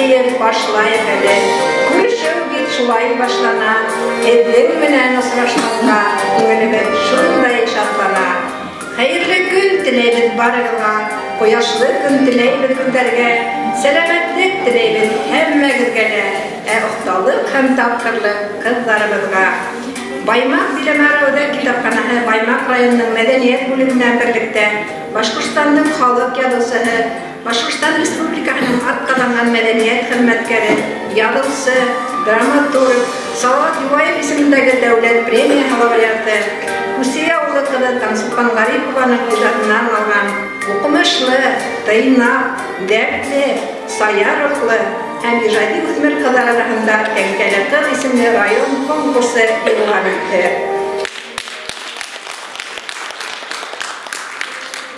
җыеп башлайык әле. Күрешү бит шулай башлана, һеҙҙең менән осрашҡанға күңелебеҙ шундай шатлана. Хәйерле көн теләйбеҙ барығыҙға, ҡояшлы көн теләйбеҙ гөлдәргә, сәләмәтлек теләйбеҙ һәммәгеҙгә лә, ә оҫталыҡ һәм тапҡырлыҡ ҡыҙҙарыбыҙға. Баймаҡ биләмәара үҙәк китапханаһы Баймаҡ районының мәҙәниәт бүлеге менән берлектә Башҡортостандың халыҡ яҙыусыһы, Башҡортостан Республикаһының атҡаҙанған мәҙәниәт хеҙмәткәре, яҙыусы, драматург Салауат Юлаев исемендәге дәүләт премияһы лауреаты Күсейә улы ҡыҙы Таңсулпан Ғарипованың ижадынан алған уҡымышлы, тыйнаҡ, дәртле, сая рухлы һәм ижади үҫмер ҡыҙҙар араһында «Тәңкәле ҡыҙ» исемле район конкурсы иғлан итте.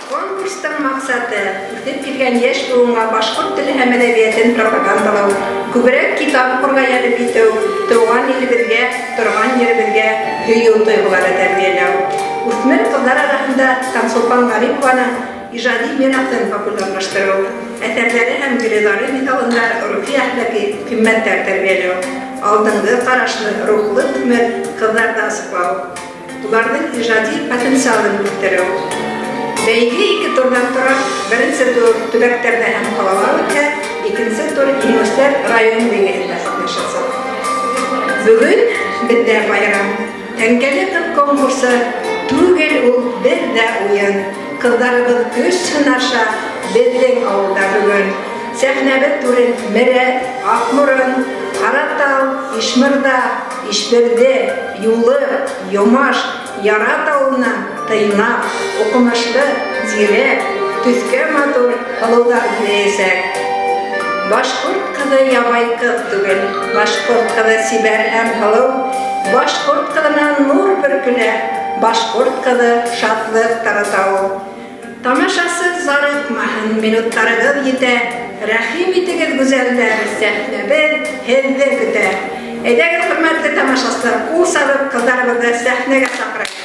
Конкурстың маҡсаты үҫеп килгән йәш быуынға башҡорт теле һәм әҙәбиәтен пропагандалау, күберәк китап уҡырға йәлеп итеү, тыуған илебеҙгә, торған еребеҙгә һөйөү тойғолары тәрбиәләү. Үҫмер ҡыҙҙар араһында Таңсулпан Ғарипованың ижади мираҫын популярлаштырыу, әҫәрҙәре һәм геройҙары миҫалында рухи әхлаҡи ҡиммәттәр тәрбиәләү, алдынғы ҡарашлы рухлы үҫмер ҡыҙҙарҙы асыҡлау, уларҙың ижади потенциалын үҫтереү. Бәйге ике турҙан тора. Беренсе тур төбәктәрҙә һәм ҡалала үтә, икенсе тур еңеүселәр район деңгәйендә ҡатнашасаҡ. Бөгөн беҙҙә байрам. Тәңкәле ҡыҙ конкурсы түгел ул бер ҙә уйын. Ҡыҙҙарыбыҙ көс һынаша беҙҙең ауылда бөгөн. Сәхнәбеҙ түрен Мерәт, Аҡморон, Ҡаратау, Ишмырҙа, Ишбирҙе, Юлы, Йомаш, Ярат ауылынан тыйнаҡ, уҡымышлы, зирәк, төҫкә матур һылыуҙар киләсәк. Башҡорт ҡыҙы ябай ҡыҙ түгел, башҡорт ҡыҙы сибәр һәм һылыу, башҡорт ҡыҙынан нур бөркөлә, башҡорт ҡыҙы шатлыҡ тарата ул. Тамашасы зарыҡмаһын, минуттарығыҙ етә, рәхим итегеҙ, гүзәлдәр, сәхнәбеҙ һеҙҙе көтә. Әйҙәгеҙ, хөрмәтле тамашасылар, ҡул сабып ҡыҙҙарыбыҙҙы сәхнәгә саҡырайыҡ.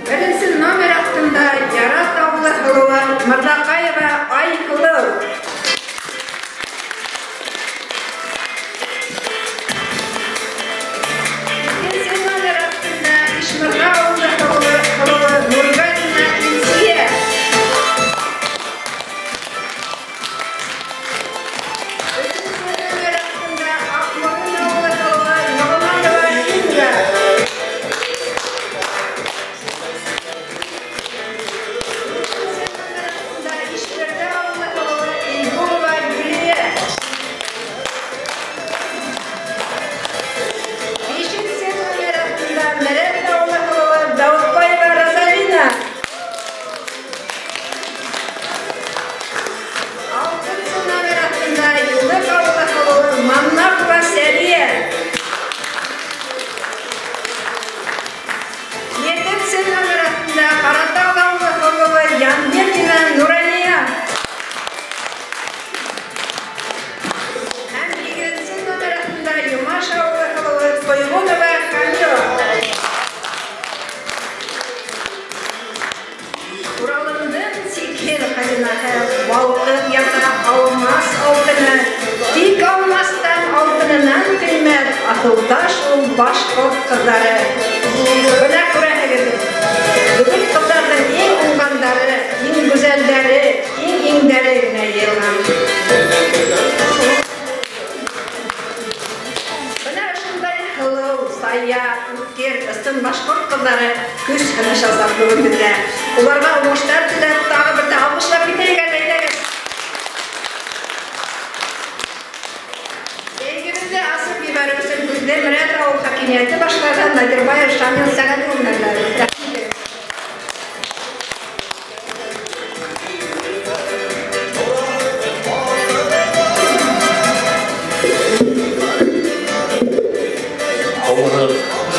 Беренсе номер аҫтында Ярат ауылы һылыуы Мырҙаҡаева Айһылыу. Икенсе номер аҫтында Ишмырҙа ауылы һылыуы Нурғәлина Илсиә. Өсөнсө номер аҫтында Аҡморон ауылы һылыуы Ноғоманова Инга. Ишбирҙе ауылы һылыуы Илгулова Гөлиә. Бишенсе номер аҫтында Мерәт ауылы һылыуы Дауытбаева Розалина. Алтынсы номер аҫтында Юлыҡ ауылы һылыуы Маннапова Сәриә. Етенсе номер аҫтында Ҡаратау ауылы һылыуы Янбирҙина Нурания. Һәм һигеҙенсе номер аҫтында Йомаш ауылы һылыуы Тойғонова Камила. Уралымдың сикһеҙ хазинаһы балҡып ята алмас алтыны, тик алмастан алтынынан ҡиммәт аҫылташ ул башҡорт ҡыҙҙары. Бына күрәһегеҙ, бөгөн ҡыҙҙарҙың иң уңғандары, иң гүзәлдәре, иң иңдәре генә йыйылған. Бына ошондай һылыу, сая, үткер, ысын башҡорт ҡыҙҙары көс һынашасаҡ бөгөн беҙҙә. Уларға уңыштар теләп, тағы бер ҙә алҡышлап китәйек әле, әйҙәгеҙ. Бәйгебеҙҙе асып ебәреү өсөн һүҙҙе Мерәт ауыл хакимиәте башлығы Надирбаев Шамил Сәғәт улына бирәбеҙ.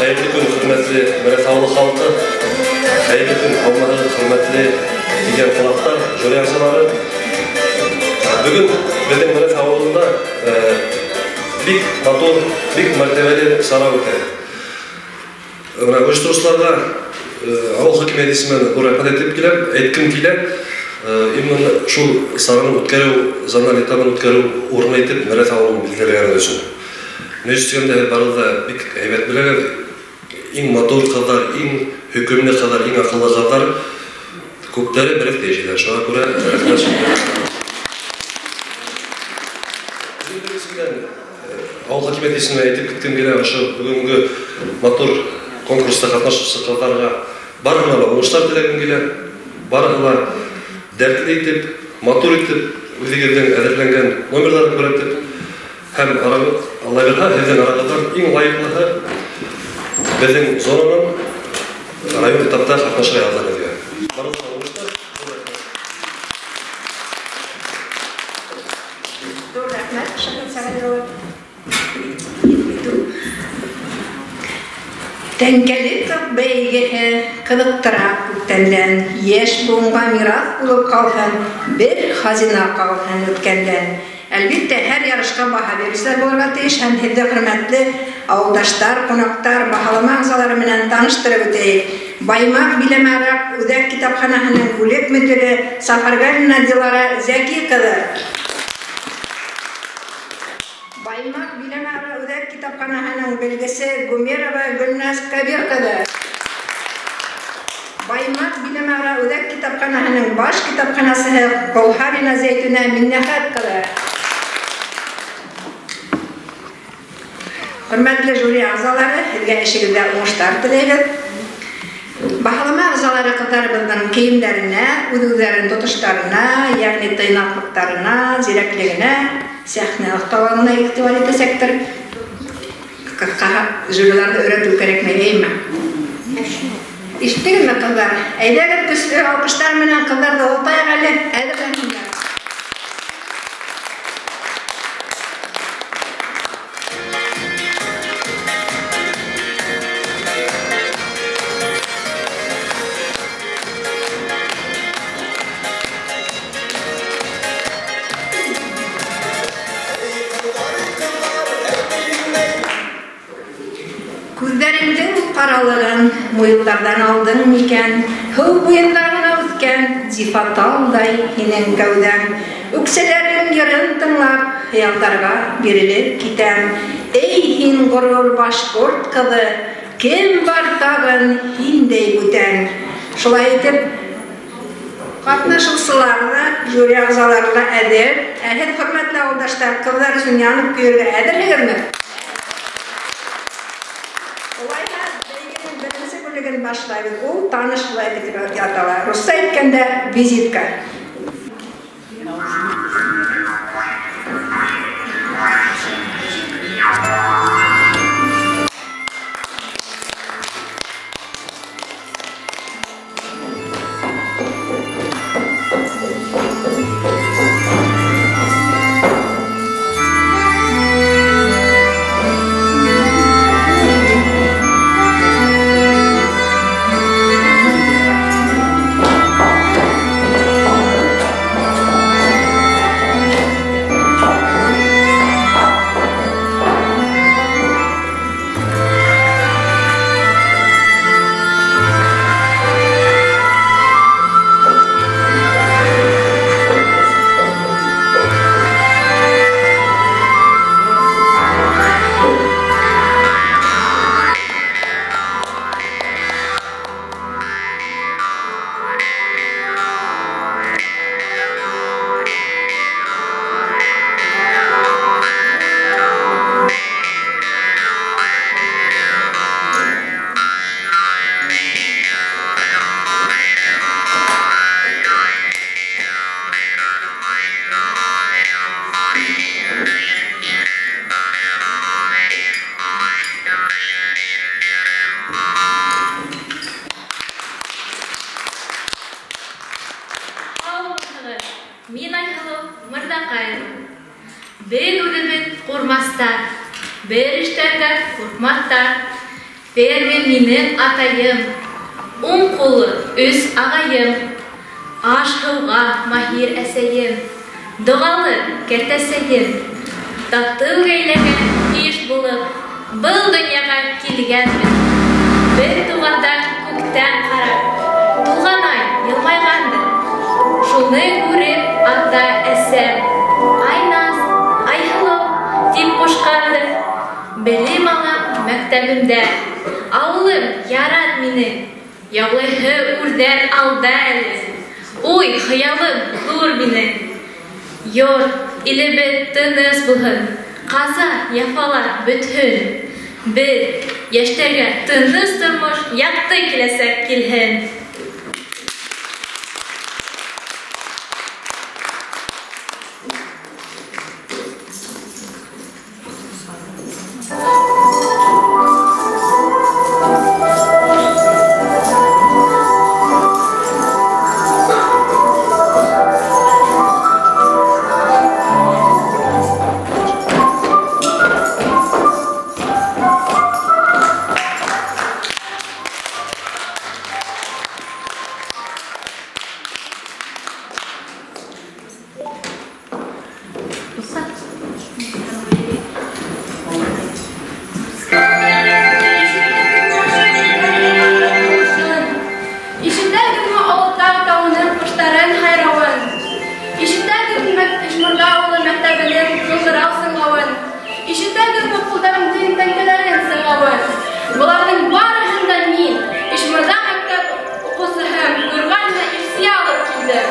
Хәйерле көн, хөрмәтле Мерәт ауылы халҡы. Хәйерле көн, хөрмәтле килгән ҡунаҡтар, жюри ағзалары. Бөгөн беҙҙең Мерәт ауылында бик матур, бик мәртәбәле сара үтә. Бына ойоштороусыларға Ауыл хакимиәте исеменән ҙур рәхмәт әйтеп киләм, әйткем килә. Именно шул сараны үткәреү, зональ этабын үткәреү урыны итеп Мерәҫ ауылын билдәләгән өсөн. Ни өсөн дә барыгыҙ ҙа бик һәйбәт беләгеҙ, иң матур ҡыҙҙар, иң һөйкөмлө ҡыҙҙар, иң аҡыллы ҡыҙҙар күптәре Мерәҫтә йәшәйҙәр. Шуға күрә рәхмәт. Ауыл хакимиәте исеменән әйтеп киткем килә, ошо бөгөнгө матур конкурста ҡатнашыусы ҡыҙҙарға барыһына ла уңыштар теләгем килә, барыһы ла дәртле итеп, матур итеп үҙегеҙҙең әҙерләнгән номерҙарын күрһәтеп, һәм Алла бирһә, һеҙҙең арағыҙҙан иң лайыҡлыһы беҙҙең зонаның район этапта ҡатнашырға яҙһын һеҙгә. Барыһына уңыштар. Ҙур рәхмәт, Шәһит Сәғәҙулла. Тәңкәле ҡыҙ бәйгеһе ҡыҙыҡтыра күптәндән, йәш быуынға мираҫ булып ҡалһын, бер хазина ҡалһын үткәндән. Әлбиттә, һәр ярышҡа баһа биреүселәр булырға тейеш, һәм һеҙҙе хөрмәтле ауылдаштар, ҡунаҡтар, баһалама ағзалары менән таныштырып үтәйек. Баймаҡ биләмәара үҙәк китапханаһының бүлек мөдире Сафаргалина Дилара Зәки ҡыҙы. Баймаҡ биләмәара үҙәк китапханаһының белгесе Гумерова Гөлназ Кәбир ҡыҙы. Баймаҡ биләмәара үҙәк китапханаһының баш китапханасыһы Ҡолһарина Зәйтүнә Миннәхәт ҡыҙы. Хөрмәтле жюри ағзалары, һеҙгә эшегеҙҙә уңыштар теләйбеҙ. Баһалама ағзалары ҡыҙҙарыбыҙҙың кейемдәренә, үҙ-үҙҙәрен тотоштарына, йәғни тыйнаҡлыҡтарына, зирәклегенә, сәхнә оҫталығына иғтибар итәсәктер. Ҡыҫҡаһы, жюриларҙы өйрәтеү кәрәкмәй, әйме? Ишеттегеҙме, ҡыҙҙар? Әйҙәгеҙ, көслө алҡыштар менән ҡыҙҙарҙы олтайыҡ әле, әҙерләнһендәр. Күҙҙәреңдең ҡаралығын муйылдарҙан алдың микән? Һыу буйында ғына үҫкән зифаталдай һинең кәүҙәң. Үксәләрең йырын тыңлап, хыялдарға бирелеп китәм. Эй, һин ғорур башҡорт ҡыҙы, кем бар тағын һиндәй бүтән? Шулай итеп, ҡатнашыусылар ҙа, жюри ағзалары ла әҙер. Ә һеҙ, хөрмәтле ауылдаштар, ҡыҙҙар өсөн янып көйөргә әҙерһегеҙме? Башлайбыҙ. Ул танышлыҡ итеп атала. Русса әйткәндә визитка. Мин Айһылыу Мырҙаҡаева. Беҙ үҙебеҙ ҡурмастар, бер эштән дә ҡурҡмаҫтар. Фермер минең атайым, уң ҡулы өс ағайым, аш-һыуға маһир әсәйем, доғалы кәртәсәйем. Татыу ғаиләгә иш булып, был донъяға килгәнмен. Бер туғандан күктән күктән ҡарап, тулған ай йылмайғандыр. Шуны күреп ата-әсәм Айназ, Айһылыу тип ҡушҡандыр. Белем алам мәктәбемдә, ауылым ярат мине, яулайһы үрҙәр алда әле. Уй, хыялым ҙур минең. Йорт, илебеҙ тыныс булһын, ҡаза, яфалар бөтһөн. Беҙ йәштәргә тыныс тормош, яҡты киләсәк килһен. Ишетәгеҙме Олотау тауының ҡоштарын һайрауын? Ишетәгеҙме Ишмырҙа ауылы мәктәбенең ҡыңғырау сыңлауын? Ишетәгеҙме ҡулдарымдың тәңкәләрен сыңлауын? Быларҙың барыһын да мин, Ишмырҙа мәктәп уҡыусыһы Нурғалина Илсиә алып килдем.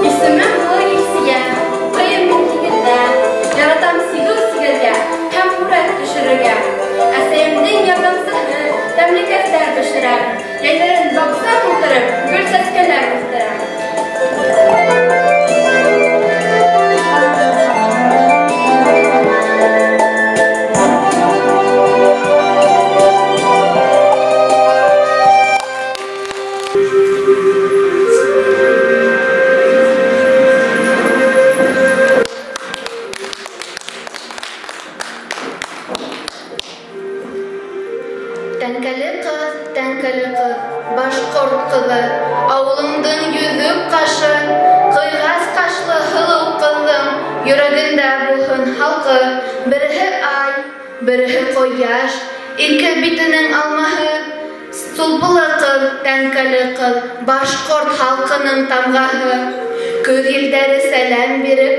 Исемем булыр Илсиә, ҡыйын мин һигеҙҙә. Яратам сигеү сигергә һәм һүрәт төшөрөргә. Әсәйемдең ярҙамсыһы тәмлекәстәр бешерә. Йәйләрен баҡса тултырып, гөл сәскәләр үҫтерә. Тәңкәле ҡыҙ, тәңкәле ҡыҙ, башҡорт ҡыҙы, ауылыңдың йөҙөк ҡашы, ҡыйғас ҡашлы һылыу ҡыҙҙың йөрәгендә булһын халҡы. Береһе ай, береһе ҡояш, ике битенең алмаһы. Сулпылы ҡыҙ, тәңкәле ҡыҙ, башҡорт халҡының тамғаһы. Көҙ елдәре сәләм биреп,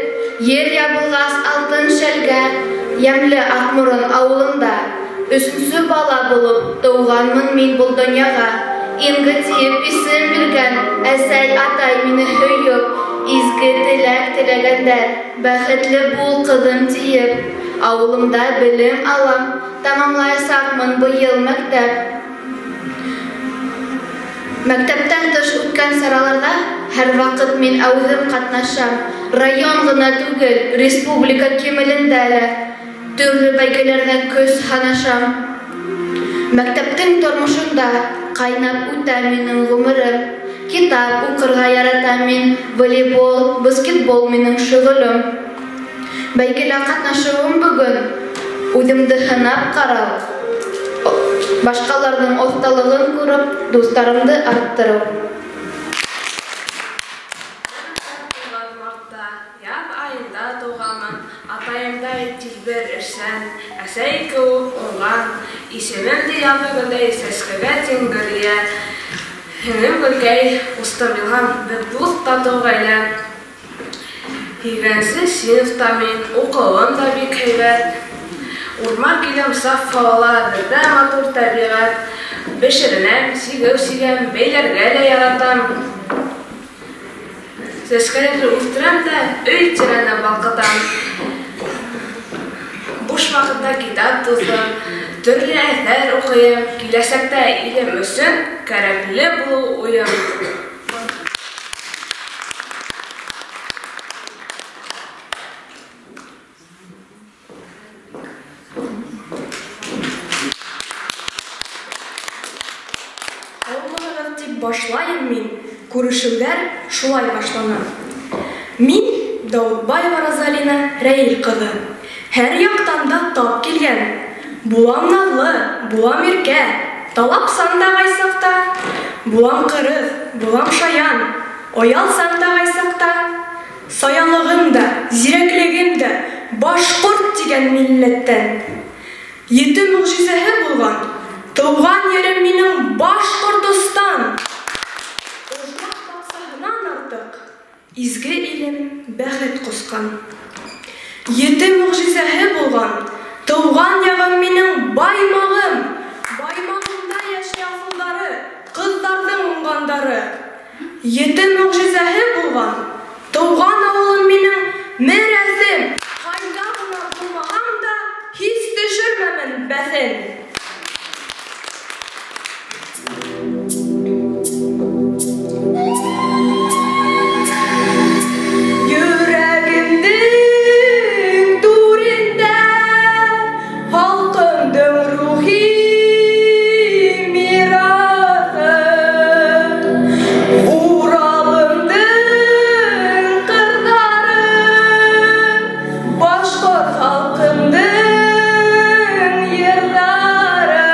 ер ябылғас алтын шәлгә, йәмле Аҡморон ауылында өсөнсө бала булып тыуғанмын мин был донъяға. Инге тиеп исем биргән әсәй, атай мине һөйөп, изге теләк теләгәндәр, бәхетле бул ҡыҙым тиеп. Ауылымда белем алам, тамамлаясаҡмын быйыл мәктәп. Мәктәптән тыш үткән сараларҙа һәр ваҡыт мин әүҙем ҡатнашам. Район ғына түгел, республика кимәлендә лә төрлө бәйгеләрҙә көс һанашам. Мәктәптең тормошонда ҡайнап үтә минең ғүмерем. Китап уҡырға яратам мин, волейбол, баскетбол минең шөғөлөм. Бәйгелә ҡатнашыуым бөгөн үҙемде һынап ҡарау, башҡаларҙың оҫталығын күреп, дуҫтарымды арттырыу. Мартта, яҙ айында тыуғанмын, атайымдай тилбер эшсән, әсәй кеүек уңған, исемем дә яҙғы гөлдәй сәскәгә тиң Гөлиә, һеңлем Гөлкәй, ҡустым Илһам, беҙ дуҫ татыу ғаилә. Һигеҙенсе синыфта мин, уҡыуым да бик һәйбәт. Урман киләм саф һауала, беҙҙә матур тәбиғәт. Бешеренәм, сигеү сигәм, бәйләргә лә яратам. Сәскәләрҙе үҫтерәм дә өй тирәне балҡытам. ваҡытта китап дуҫым, төрлө әҫәр уҡыйым, киләсәктә илем өсөн кәрәкле булыу уйым. Һаумыһығыҙ тип башлайым мин, күрешеүҙәр шулай башлана. Мин Дауытбаева Розалина Рәил ҡыҙы. Һәр яҡтан да тап килгән. Булам наҙлы, булам иркә, талапсан да ҡайсаҡта. Булам ҡырыҫ, булам шаян, оялсан да ҡайсаҡта. Саялығым да, зирәклегем дә башҡорт тигән милләттән. Ете мөғжизәһе булған, тыуған ерем минең Башҡортостан. Ожмах баҡсаһынан артыҡ, изге илем бәхет ҡосҡан. Ете мөғжизәһе булған, тыуған яғым минең Баймағым. Баймағымда йәшәй аҫылдары, ҡыҙҙарҙың уңғандары. Ете мөғжизәһе булған, тыуған ауылым минең Мерәҫем. Ҡайҙа ғына булмаһам да, һис төшөрмәмен бәҫен. Йөрәгемдең түрендә халҡымдың рухи мираҫы, Уралымдың ҡырҙары, башҡорт халҡымдың йырҙары.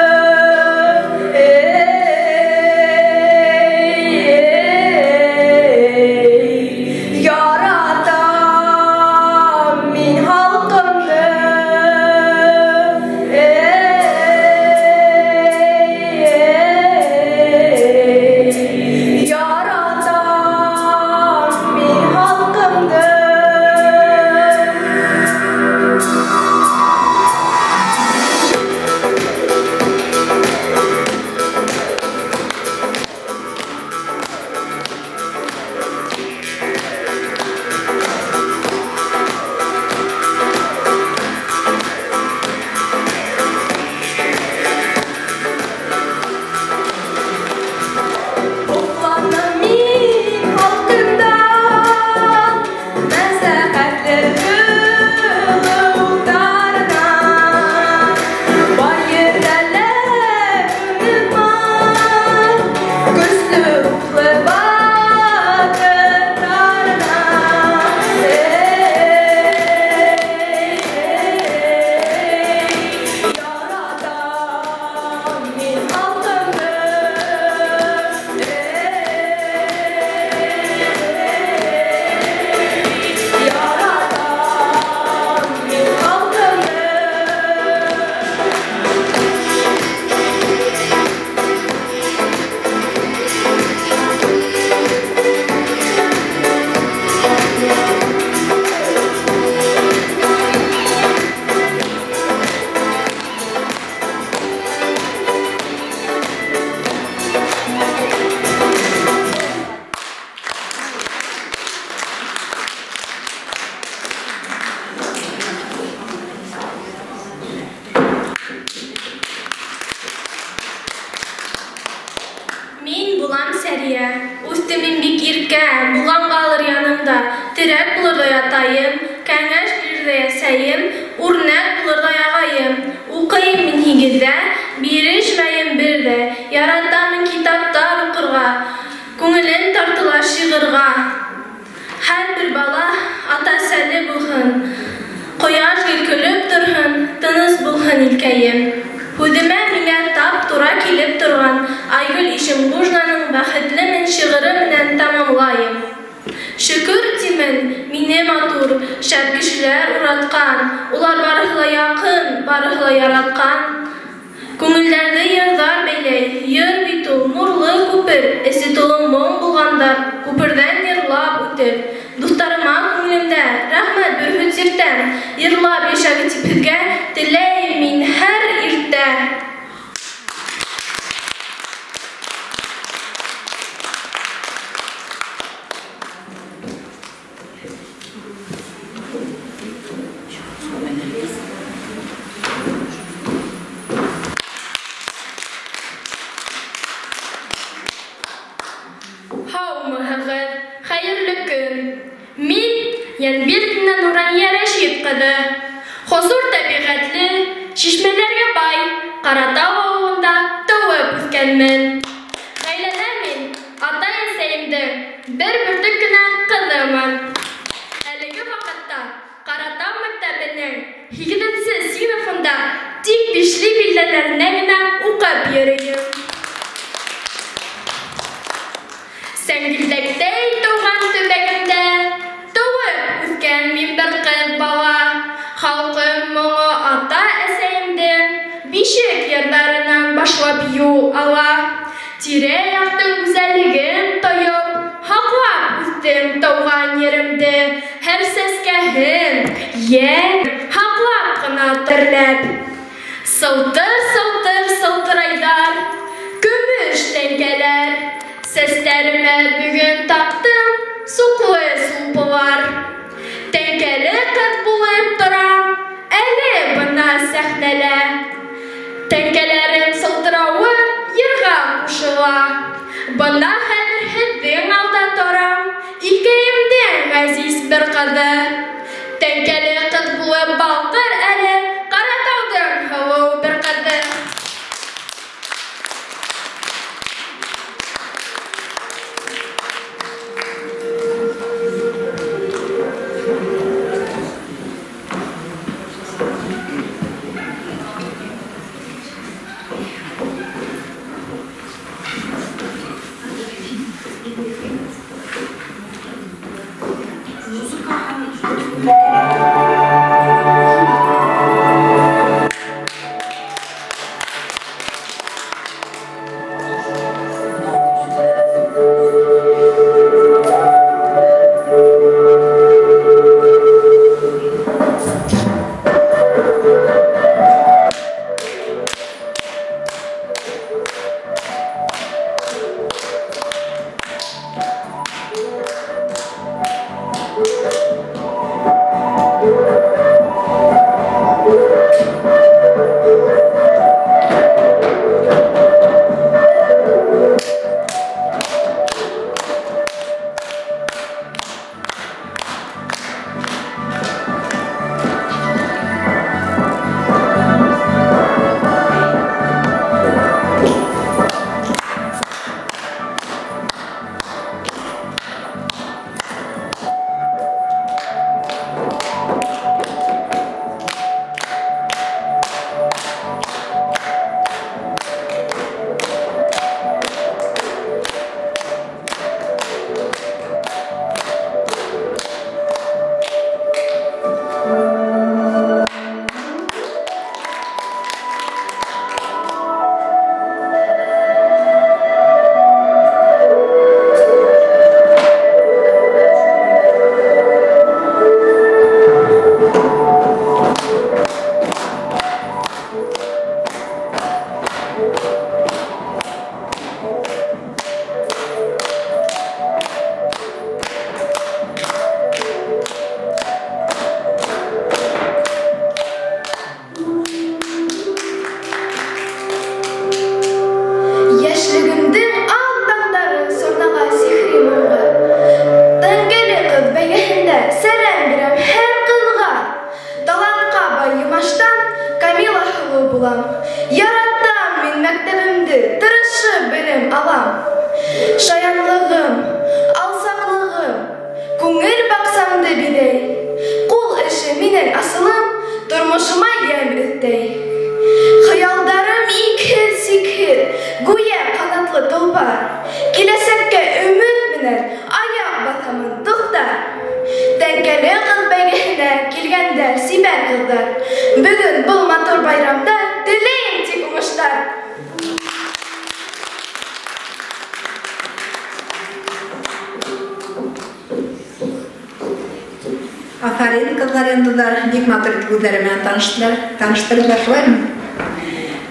Эй, яратам мин халҡымды. Эй, яратам мин халҡымды. Һоҡланам мин халҡымдан, мәшәҡәтле юлдарына. Бар ерҙә лә онотмаҫ көслө рухлы батырҙарына. Эй, яратам мин халҡымды. Эй, яратам мин халҡымды. Мин булам Сәрия, үҫтем мин бик иркә, булғанғалыр янымда, терәк булырҙай атайым, кәңәш бирерҙәй әсәйем, үрнәк булырҙай ағайым. Уҡыйым мин 8-ҙә, бирешмәйем бер ҙә, яратамын китаптар уҡырға, күңелем тартыла шиғырға. Һәр бер бала ата-әсәле булһын, ҡояш гел көлөп торһон, тыныс булһын илкәйем. Һүҙемә миңә тап тура килеп торған Айгөл Ишемғужинаның «Бәхетлемен» шиғыры менән тамамлайым. Шөкөр тимен, мине матур, шәп кешеләр уратҡан, улар барыһы ла яҡын, барыһы ла яратҡан. Күңелдәрҙе йырҙар бәйләй, йыр бит ул, нурлы күпер, эсе тулы моң булғандар, күперҙән йырлап үтер. Дуҫтарыма күңелемдә рәхмәт бөрһөт сиртәм, йырлап йәшәгеҙ тип һеҙгә теләйем мин һәр иртә. Хәбибуллина Нурания Рәшит ҡыҙы. Хозур тәбиғәтле, шишмәләргә бай, Ҡаратау ауылында тыуып үҫкәнмен. Ғаиләлә мин атай-әсәйемдең бер бөртөк кенә ҡыҙымын. Әлеге ваҡытта Ҡаратау мәктәбенең 8-нсе синыфында тик бишле билдәләренә генә уҡып йөрөйөм. Сәңгелдәктәй тыуған төбәгемдә тыуып үҫкән мин бер ҡыҙ бала. Халҡым моңо ата-әсәйемдең бишек йырҙарынан башлап юл ала. Тирә-яҡтың гүзәллеген тойоп, һаҡлап үҫтем тыуған еремде. Һәр сәскәһен, йән һаҡлап ҡына төрләп. Сылтыр-сылтыр сылтырайҙар, көмөш тәңкәләр. Сәстәремә бөгөн таҡтым суҡлы сулпылар. Тәңкәле ҡыҙ булып торам әле бына сәхнәлә. Тәңкәләрем сылтырауы йырға ҡушыла. Бына хәҙер һеҙҙең алда торам, илкәйемдең ғәзиз бер ҡыҙы. Тәңкәле ҡыҙ булып балҡыр әле Ҡаратауҙың һылыу бер ҡыҙы. Афарин, ҡыҙҙар, йондоҙҙар, бик матур үҙҙәре менән таныштылар, таныштырҙылар, шулаймы?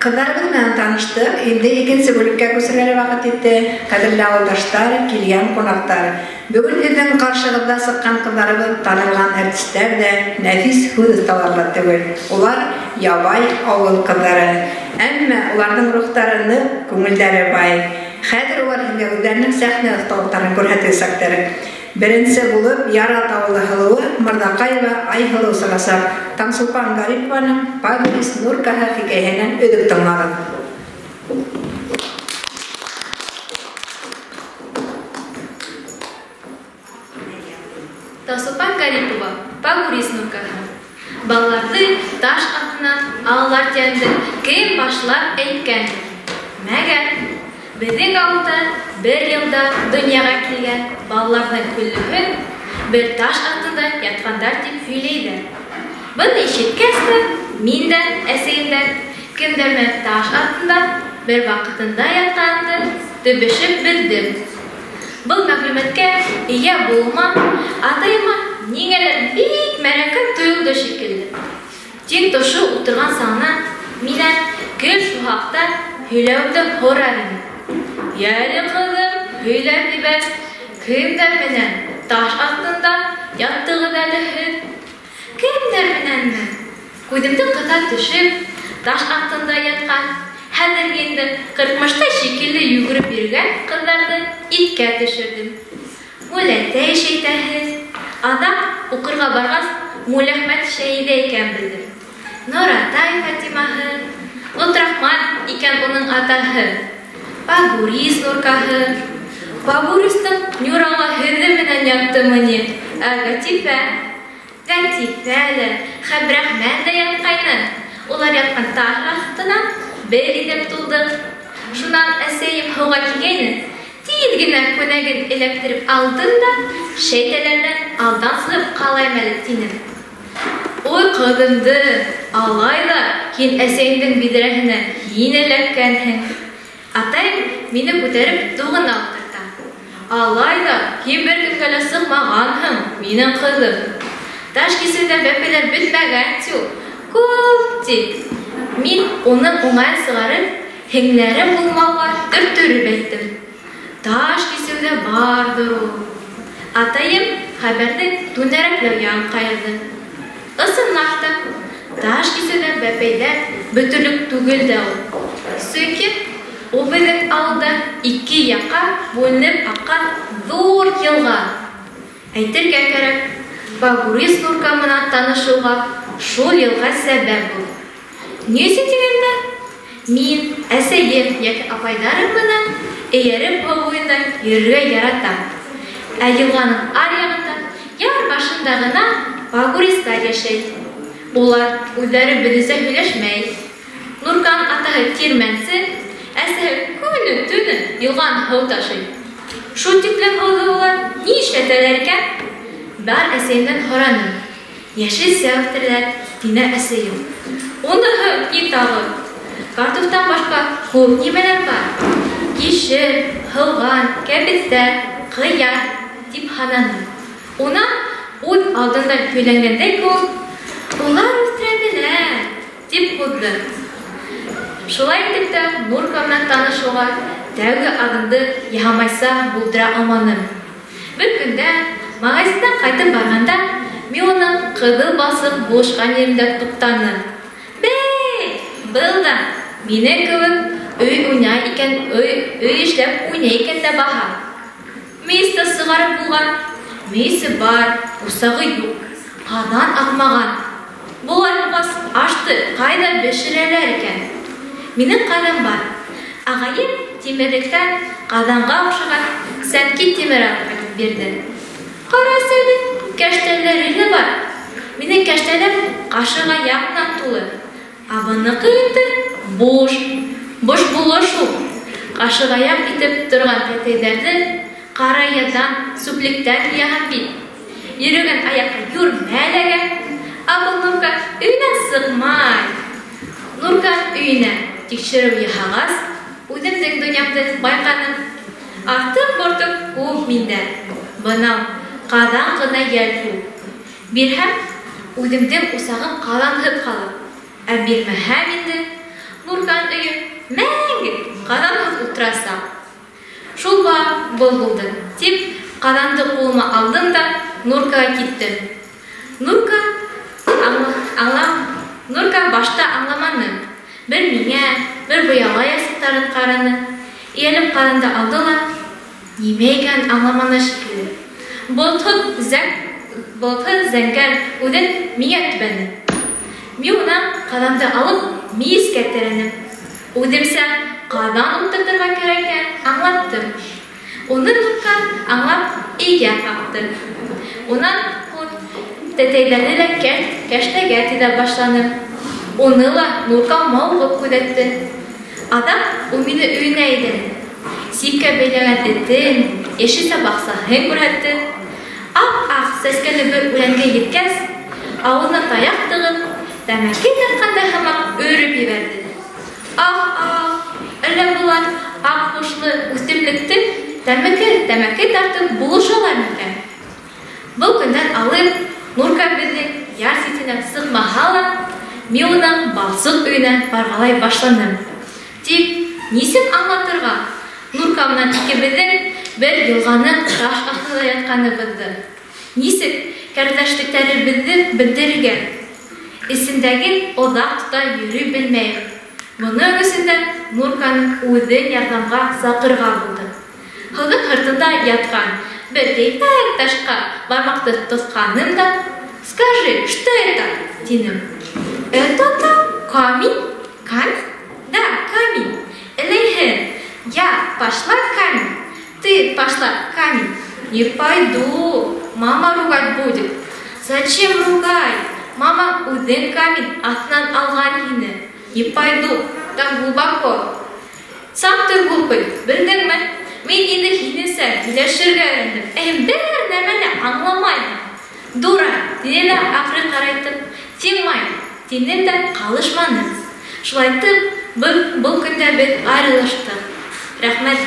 Ҡыҙҙарыбыҙ менән таныштыҡ, инде икенсе бүлеккә күсергә ваҡыт етте. Ҡәҙерле ауылдаштар, килгән ҡунаҡтар. Бөгөн һеҙҙең ҡаршығыҙҙа сыҡҡан ҡыҙҙарыбыҙ танылған артистәр ҙә, нәфис һүҙ оҫталары ла түгел. Улар ябай ауыл ҡыҙҙары. Әммә уларҙың рухтары ныҡ, күңелдәре бай. Хәҙер улар һеҙгә үҙҙәренең сәхнә оҫталыҡтарын күрһәтәсәктәр. Беренсе булып Ярат ауылы һылыуы Мырҙаҡаева Айһылыу сығасаҡ. Таңсулпан Гарипованың Пагурис Нуркаһы хикәйәһенән өҙөк тыңлағыҙ. Таңсулпан Гарипова, Пагурис Нуркаһы. Балаларҙы таш аҫтынан алалар тигәнде кем башлап әйткән? Мәгәр беҙҙең ауылда бер йылда донъяға килгән балаларҙың күллеһен бер таш аҫтында ятҡандар тип һөйләйҙәр. Быны ишеткәс тә мин дә әсәйемдән кемдәр менән таш аҫтында бер ваҡытында ятҡанымды төбөшөп белдем. Был мәғлүмәткә эйә булыуыма атайыма ниңәлер бик мәрәкә тойолдо шикелле. Тик ошо ултырған сағынан минән гел шул хаҡта һөйләүемде һорар ине. Йәле, ҡыҙым, һөйләп ебәр, кемдәр менән таш аҫтында яттығыҙ әле һеҙ? Кемдәр менәнме? Күҙемде ҡыҫа төшөп, таш аҫтында ятҡан, хәҙер инде ҡырҡмыштай шикелле йүгереп йөрөгән ҡыҙҙарҙы иҫкә төшөрҙөм. Муләтәй шәйтәһе, аҙаҡ уҡырға барғас Муләхмәт Шәйҙә икән белдем. Норатай Фатимаһы, Лотрахман икән уның атаһы, Пагурис Нуркаһы. Пагуристың Нюрала һеҙе менән яттымы ни? Ә Гәтифә, Гәтифә лә, Хәбрәхмән дә ятҡайны. Улар ятҡан таш аҫтынан бер иҙәп тулдыҡ. Шунан әсәйем һыуға килгәйне, тиҙ генә күнәген эләктереп алдым да шәйтәләрҙән алдан сығып ҡалайым әле тинем. Ой, ҡыҙымды, алай ҙа һин әсәйеңдең биҙрәһенә һин эләккәнһең. Атайым мине күтәреп туғына ултырта. Алай ҙа һин бер кемгә лә сыҡмағанһың, минең ҡыҙым. Таш кисеүҙә бәпәйләр бөтмәгән ти ул, күп ти. Мин уның уңайын сығарып, һеңләрем булмауға төрттөрөп әйттем. Таш кисеүҙә барҙыр ул. Атайым хәбәрҙе түңәрәкләү яғын ҡайырҙы. Ысынлап та, таш кисеүҙә бәпәйҙәр бөтөрлөк түгел дә ул. Сөнки ул беҙҙең ауылда ике яҡҡа бүленеп аҡҡан ҙур йылға. Әйтергә кәрәк, Пагурис Нурка менән танышыуға шул йылға сәбәп булды. Ни өсөн тигәндә, мин әсәйем йәки апайҙарым менән эйәреп һыу буйында йөрөргә яратам. Ә йылғаның ар яғында, яр башында ғына пагуристар йәшәй. Улар үҙҙәре беҙҙеңсә һөйләшмәй. Нурканың атаһы тирмәнсе, әсәһе көнө-төнө йылғанан һыу ташый. Шул тиклем һыуҙы улар ни эшләтәләр икән? Бар әсәйемдән һораным. Йәшелсә үҫтерәләр, тине әсәйем. Уныһы ни тағы? Картуфтан башҡа күп нимәләр бар. Кишер, һыуған, кәбеҫтә, ҡыяр тип һананым. Унан үҙ алдында һөйләнгәндәй кеүек, улар үҫтерә белә, тип һуҙҙы. Шулай итеп тә Нурка менән танышыуға тәүге аҙымды яһамайса булдыра алманым. Бер көндә магазиндан ҡайтып барғанда мин уның ҡыҙыл балсыҡ булышҡан ерендә туҡтаным. Бей, был да минең кеүек өй уйнай икән, өй эшләп уйнай икән дә баһа. Мейес тә сығарып булған, мейесе бар, усағы юҡ, ҡаҙан аҡмаған. Былай булғас, ашты ҡайҙа бешерәләр икән? Минең ҡаҙан бар. Ағайым тимерлектән ҡаҙанға оҡшаған сәнки тимер алып ҡайтып бирҙе. Ҡарас әле, кәштәләре лә бар. Минең кәштәләр ҡашығаяҡ менән тулы. Ә быныҡы инде буш. Буш булыр шул. Ҡашығаяҡ итеп торған тәтәйҙәрҙе ҡара яҙҙан, сүплектән йыйған бит. Йөрөгән аяҡҡа йүрмә эләгә. Ә был Нурка өйөнән сыҡмай. Нурка өйөнә тикшереү яһағас, үҙемдең донъямды байҡаным. Артыҡ-бортоҡ күп миндә. Бынау ҡаҙан ғына йәл шул. Бирһәм, үҙемдең усағым ҡаҙанһыҙ ҡалыр. Ә бирмәһәм инде, Нурканың өйө мәңге ҡаҙанһыҙ ултырасаҡ. Шул бар, был булды, тип ҡаҙанды ҡулыма алдым да Нуркаға киттем. Нурка башта аңламаны. Бер миңә, бер быяла яҫтыҡтарын ҡараны. Эйәлеп ҡаҙанды алды ла, нимә икәнен аңламаны шикелле. Болотһоҙ зәңгәр үҙен миңә төбәне. Мин унан ҡаҙанды алып мейескә терәнем. Үҙемсә ҡаҙан ултыртырға кәрәк икән аңлаттым. Уны Нурка аңлап өйгә ҡаҡты. Унан һуң тәтәйҙәрҙе лә кәштәгә теҙә башланым. Уны ла Нурка мауығып күҙәтте. Аҙаҡ ул мине өйөнә әйҙәне. Сипкә бәйләгән этен, йәшелсә баҡсаһын күрһәтте. Ап-аҡ сәскәле бер үләнгә еткәс, ауыҙына таяҡ тығып, тәмәке тартҡандай һымаҡ өрөп ебәрҙе. Ах-ах, әллә былар аҡ һушлы үҫемлекте тәмәке тартып булышалар микән? Был көндән алып, Нурка беҙҙең яр ситенә сыҡмаһа ла, мин уның балсыҡ өйөнә барғылай башланым. Тик нисек аңлатырға Нурка менән икебеҙҙең бер йылғаның таш аҫтында ятҡаныбыҙҙы? Нисек ҡәрҙәшлектәребеҙҙе белдерергә? Эсендәген оҙаҡ тота йөрөй белмәйем. Бының өсөн дә Нурканың үҙен ярҙамға саҡырға булды. Һыуҙың һыртында ятҡан бер ейпәк ташҡа бармаҡты тоҫҡаным да, «Скажи, что это?» тинем. «Это там камень?» «Камень?» «Да, камень». «Эләйһе, я пошла камень, ты пошла камень». «Не пойду, мама ругать будет». «Зачем ругать? Мама үҙен камень аҫтынан алған һине». «Не пойду, там глубоко». «Сам ты глупый, белдеңме? Мин инде һинеңсә һөйләшергә өйрәндем. Ә һин бер нәмә лә аңламайһың». «Дура», тине лә аҡрын ҡарайтып, «Тимай», тинем дә ҡалышманым. Шулайтып, был көндә беҙ айырылыштыҡ. Рәхмәт.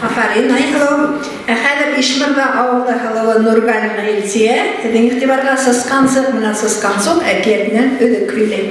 Афарин, Айһылыу. Ә хәҙер Ишмырҙа ауылы һылыуы Нургалина Илсиә һеҙҙең иғтибарға «Сысҡансыҡ менән сысҡансыҡ» әкиәтенән өҙөк һөйләй.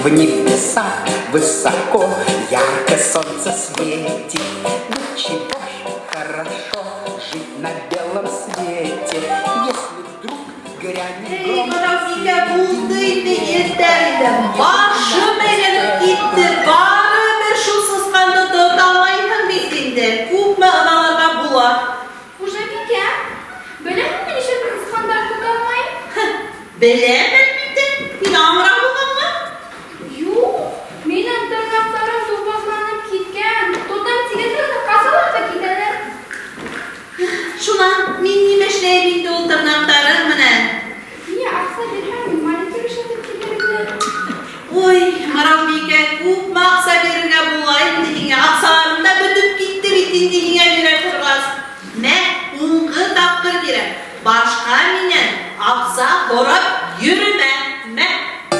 В небесах высоко ярко солнце светит. Ну чего ж хорошо жить на белом свете, если вдруг грянет гром. Башым әйләнеп китте, барыбер шул сысҡанды тота алмайһың бит инде. Күпме ыҙаларға була? Хужабикә, беләһеңме нишләп сысҡандар тота алмайым? Беләм, әлбиттә. Һин аңра булғанмы? Юҡ, минең тырнаҡтарым тупаҫланып киткән. Тотам тигәндә генә ҡасалар ҙа китәләр. Шунан мин нимә эшләйем инде ул тырнаҡтарың менән? Миңә аҡса бирһәң, мин маникюр эшләтеп китер инем. Ой, Маралбикә, күпме аҡса бирергә була инде һиңә? Аҡсаларым да бөтөп китте бит инде һиңә бирә торғас. Мә, һуңғы тапҡыр бирәм. Башҡа минән аҡса һорап йөрөмә. Мә.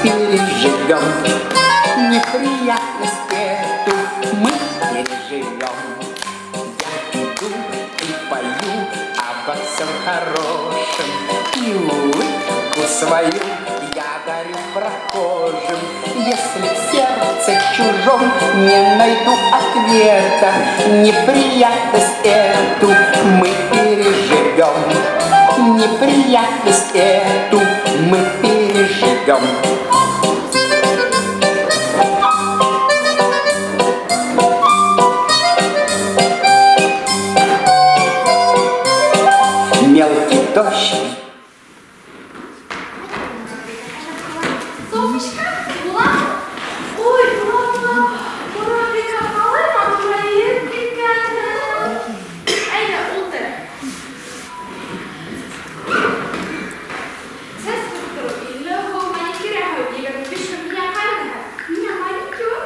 Переживем неприятность эту, мы переживем. Я иду и пою обо всем хорошем, и улыбку свою я дарю прохожим. Если в сердце чужом не найду ответа, неприятность эту мы переживем. Неприятность эту мы переживем. Мелкий дождь. Софишка, була? Ой, була, була. Бура, ҡалай матурайып киткән. Әйҙә, ултыр. Сәс ҡырҡтырыу 50 һум, маникюр яһау 25 һум. Миңә ҡайҙа? Миңә маникюр?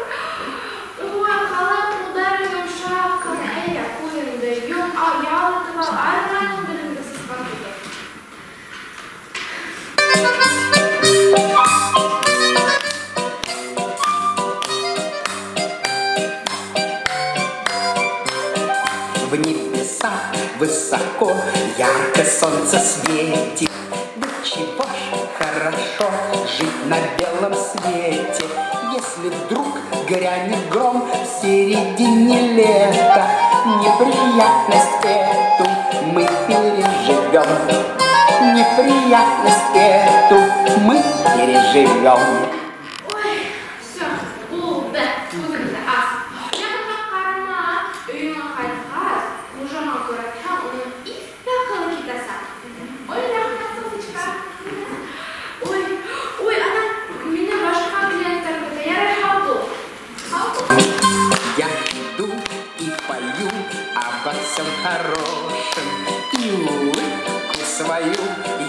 Ой, ҡалай ҡулдары йомшаҡ ҡына. Әйҙә, күҙеңде йом, ял итеп ал, арығаныңдыр инде сысҡан тотоп. В небесах высоко ярко солнце светит. Да чего ж хорошо белом свете. Если вдруг грянет гром в середине лета, неприятность эту мы переживем. Неприятность эту мы переживем. Ой, все, булды, үҙеңде ас. Яҡынға ҡарама, өйөңә ҡайтҡас, хужаңа күрһәтһәң, уның иҫ-аҡылы китәсәк. Ой, рәхмәт, Софочка. Ой, ой, ана мине башҡа клиенттар көтә. Ярай, һау бул. Һау бул. Я иду и пою обо всем хорошем, и улыбку свою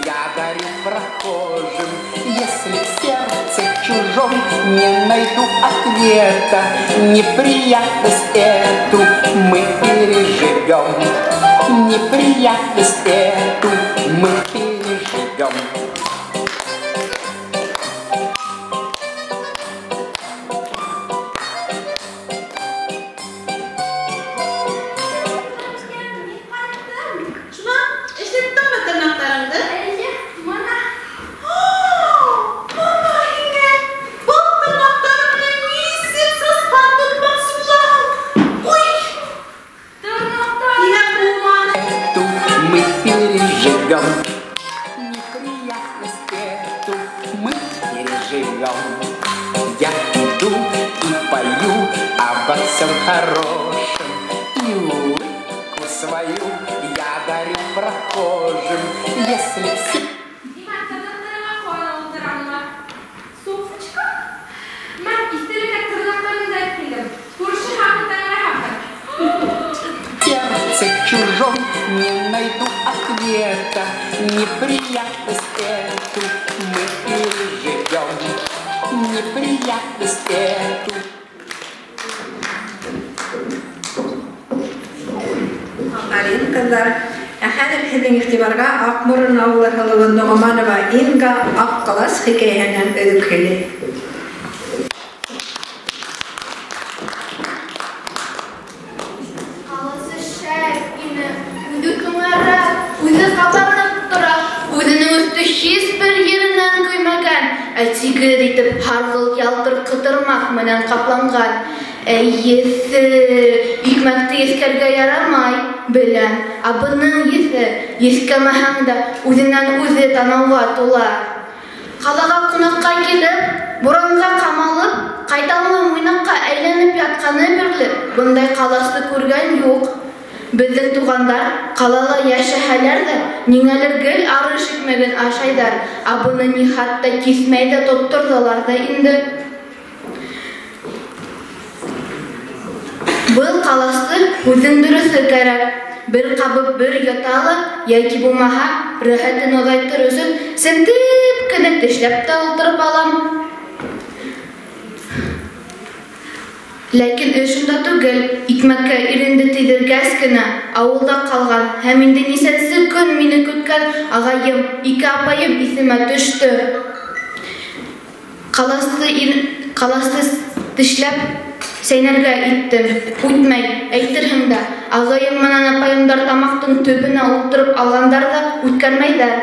я дарю прохожим. Если в сердце чужом не найду ответа, неприятность эту мы переживем. Неприятность эту мы переживем. Мин ҡайттым. Шунан эшләттеңме тырнаҡтарыңды? Эйе, мына. Мама һиңә был тырнаҡтар менән нисек сысҡан тотмаҡсы булаһың? Уй, Тырнаҡтар. һиңә булманы. Эту мы переживем. Неприятность эту мы переживем. Я иду и пою обо всем хорошем, и улыбку свою я дарю прохожим. Если все Тимәк, тырнаҡтарыңа ҡуана ултыраммы? Софочка, мин иҫтәлеккә тырнаҡтарыңды алып килдем. Күрше хаҡы тәңре хаҡы. сердце чужом не найду ответа, неприятность эту мы переживем. Неприятность эту. Афарин, ҡыҙҙар. Ә хәҙер һеҙҙең иғтибарға Аҡморон ауылы һылыуы Ноғоманова Инга Аҡ ҡалас хикәйәһенән өҙөк һөйләй. Ҡаласы шәп ине, үҙе түңәрәк, үҙе ҡабарынып тора, үҙенең өҫтө һис бер еренән көймәгән, ә тигеҙ итеп һарғылт ялтыр ҡытырмаҡ менән ҡапланған. Әй, еҫе, икмәкте еҫкәргә ярамай, беләм, ә бының еҫе, еҫкәмәһәң дә үҙенән үҙе танауға тула. Ҡалаға ҡунаҡҡа килеп, буранға ҡамалып, ҡайта алмай муйнаҡҡа әйләнеп ятҡаны бирле бындай ҡаласты күргән юҡ. Беҙҙең туғандар ҡалала йәшәһәләр ҙә, ниңәлер гел арыш икмәген ашайҙар, ә быны ни хатта киҫмәй ҙә тотторҙолар ҙа инде. Был ҡаласты һүҙҙең дөрөҫө кәрәк. Бер ҡабып бер йота ла, йәки булмаһа, рәхәтен оҙайтыр өсөн сентеп кенә тешләп тә ултырып алам. Ләкин эш унда түгел, икмәккә иренде тейҙергәс кенә ауылда ҡалған һәм инде нисәнсе көн мине көткән ағайым, ике апайым иҫемә төштө. Ҡаласты тешләп сәйнәргә иттем. Үтмәй, әйтерһең дә, ағайым менән апайымдар тамаҡтың төбөнә ултырып алғандар ҙа үткәрмәйҙәр.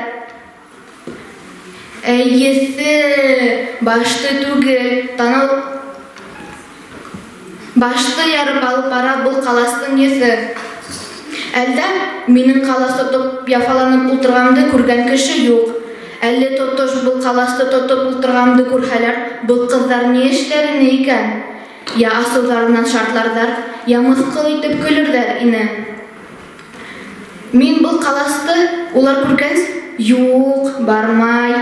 Әй, еҫе, башты түгел, танау башты ярып алып бара был ҡаластың еҫе. Әлдә минең ҡалас тотоп яфаланып ултырғанымды күргән кеше юҡ. Әле тотош был ҡаласты тотоп ултырғанымды күрһәләр, был ҡыҙҙар ни эшләр ине икән? Я асыуҙарынан шартларҙар, я мыҫҡыл итеп көлөрҙәр ине. Мин был ҡаласты улар күргәс, юҡ, бармай.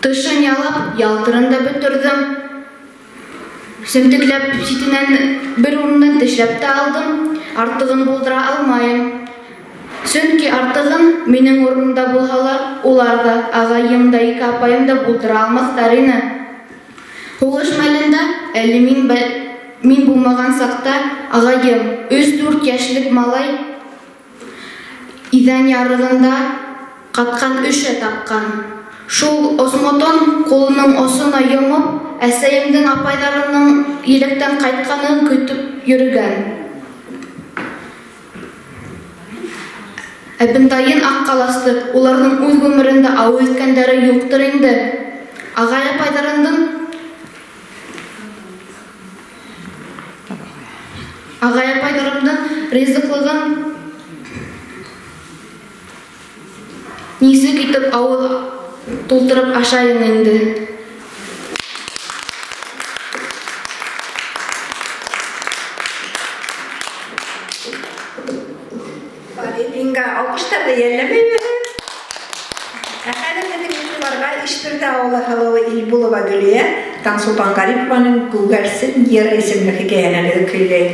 Тышын ялап, ялтырын да бөтөрҙөм. Семтекләп ситенән бер урындан тешләп тә алдым. Артығын булдыра алмайым. Сөнки артығын минең урынымда булһалар, улар ҙа, ағайым да, ике апайым да булдыра алмаҫтар ине. Һуғыш мәлендә әле мин булмаған саҡта ағайым, өс-дүрт йәшлек малай иҙән ярығында ҡатҡан өшә тапҡан. Шул осмотон ҡулының осона йомоп, әсәйемдең апайҙарының еләктән ҡайтҡанын көтөп йөрөгән. Ә бындайын аҡ ҡаласты уларҙың үҙ ғүмерендә ауыҙ иткәндәре юҡтыр инде. Ағай-апайҙарымдың ризыҡлығын нисек итеп ауыҙ тултырып ашайым инде. Инга, алҡыштарҙы йәлләмәйбеҙ. Ә хәҙер беҙҙең иғтибарға Ишбирҙе ауылы һылыуы Илбулова Гөлиә Таңсулпан Ғарипованың «Күгәрсен йыры» исемле хикәйәнән көйләй.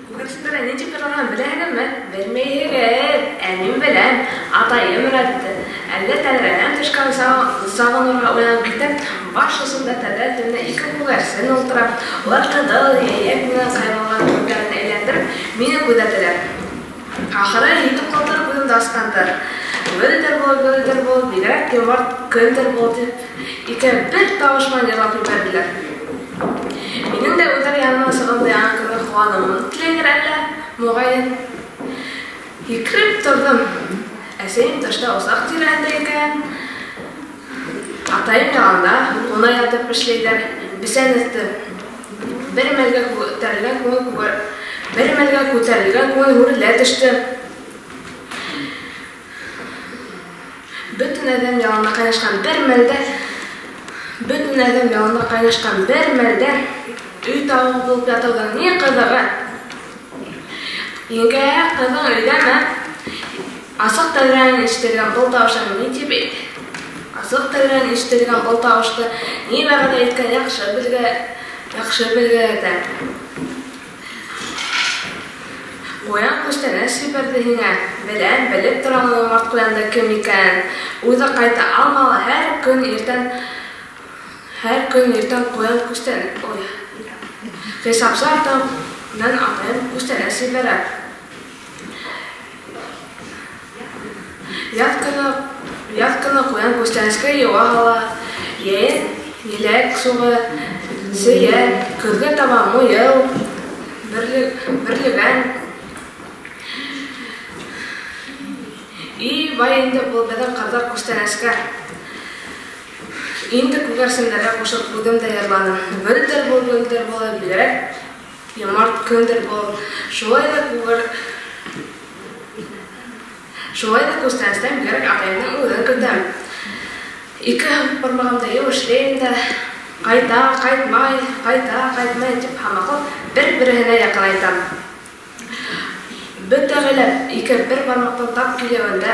Күгәрсендәр ни тип йырлаған беләһегеҙме? Белмәйһегеҙ. Ә мин беләм. Атайым өйрәтте. Әллә тәҙрәнән төшкән сағынурға уянып китеп, баш осонда тәҙрә төбөнә ике күгәрсен ултыра. Улар ҡыҙыл йәйәк менән ҡаймалған күҙҙәрен әйләндереп, мине күҙәтәләр. Ахыры һикеп ҡалтырып үҙемде асҡандар. Гөлдер был, гөлдер был, бигерәк йомарт көндер был тип, икәү бер тауыш менән йырлап ебәрҙеләр. Минең дә үҙҙәре янына сығымды яңы кеүек ҡыуаныуымды теләйҙер әллә, моғайын. Һикереп торҙом. Әсәйем тышта усаҡ тирәһендә икән. Атайым яланда ҡуна ятып эшләйҙәр. Бесән өҫтө. Бер мәлгә күтәрелгән күңел һүрелә төштө. Бөтөн әҙәм яланда ҡайнашҡан бер мәлдә өй тауығы булып ятыуҙың ни ҡыҙығы? Еңгә, ҡыҙың өйҙәме? Асыҡ тәҙрәнән ишетелгән был тауышты ни тип Асыҡ тәҙрәнән ишетелгән был тауышты ни мәғәнә иткән яҡшы белгеләрҙә. Ҡуян күстәнәс ебәрҙе һиңә. Беләм, белеп торам ул йомарт ҡуянды кем икәнен. Үҙе ҡайта алмалы, һәр көн иртән ҡуян хисапсы артынан атайым күстәнәс ебәрә. Яҙ көнө ҡуян күстәнәскә йыуа һала, йәйен еләк суғы, сейә, көҙгә табан муйыл, берлегән. И бай инде был беҙҙең ҡыҙҙар күстәнәскә. Инде күгәрсендәргә ҡушып үҙем дә йырланым. Гөлдер был, гөлдер был, бигерәк йомарт көндер был. Шулай да күстәнәстән бигерәк атайымдың үҙен көтәм. Ике бармағымды еүешләйем дә, ҡайта, ҡайтмай, ҡайта, ҡайтмай тип һамаҡлап бер-береһенә яҡынайтам. Бөтә ғаилә ике бер бармаҡтан тап килеүендә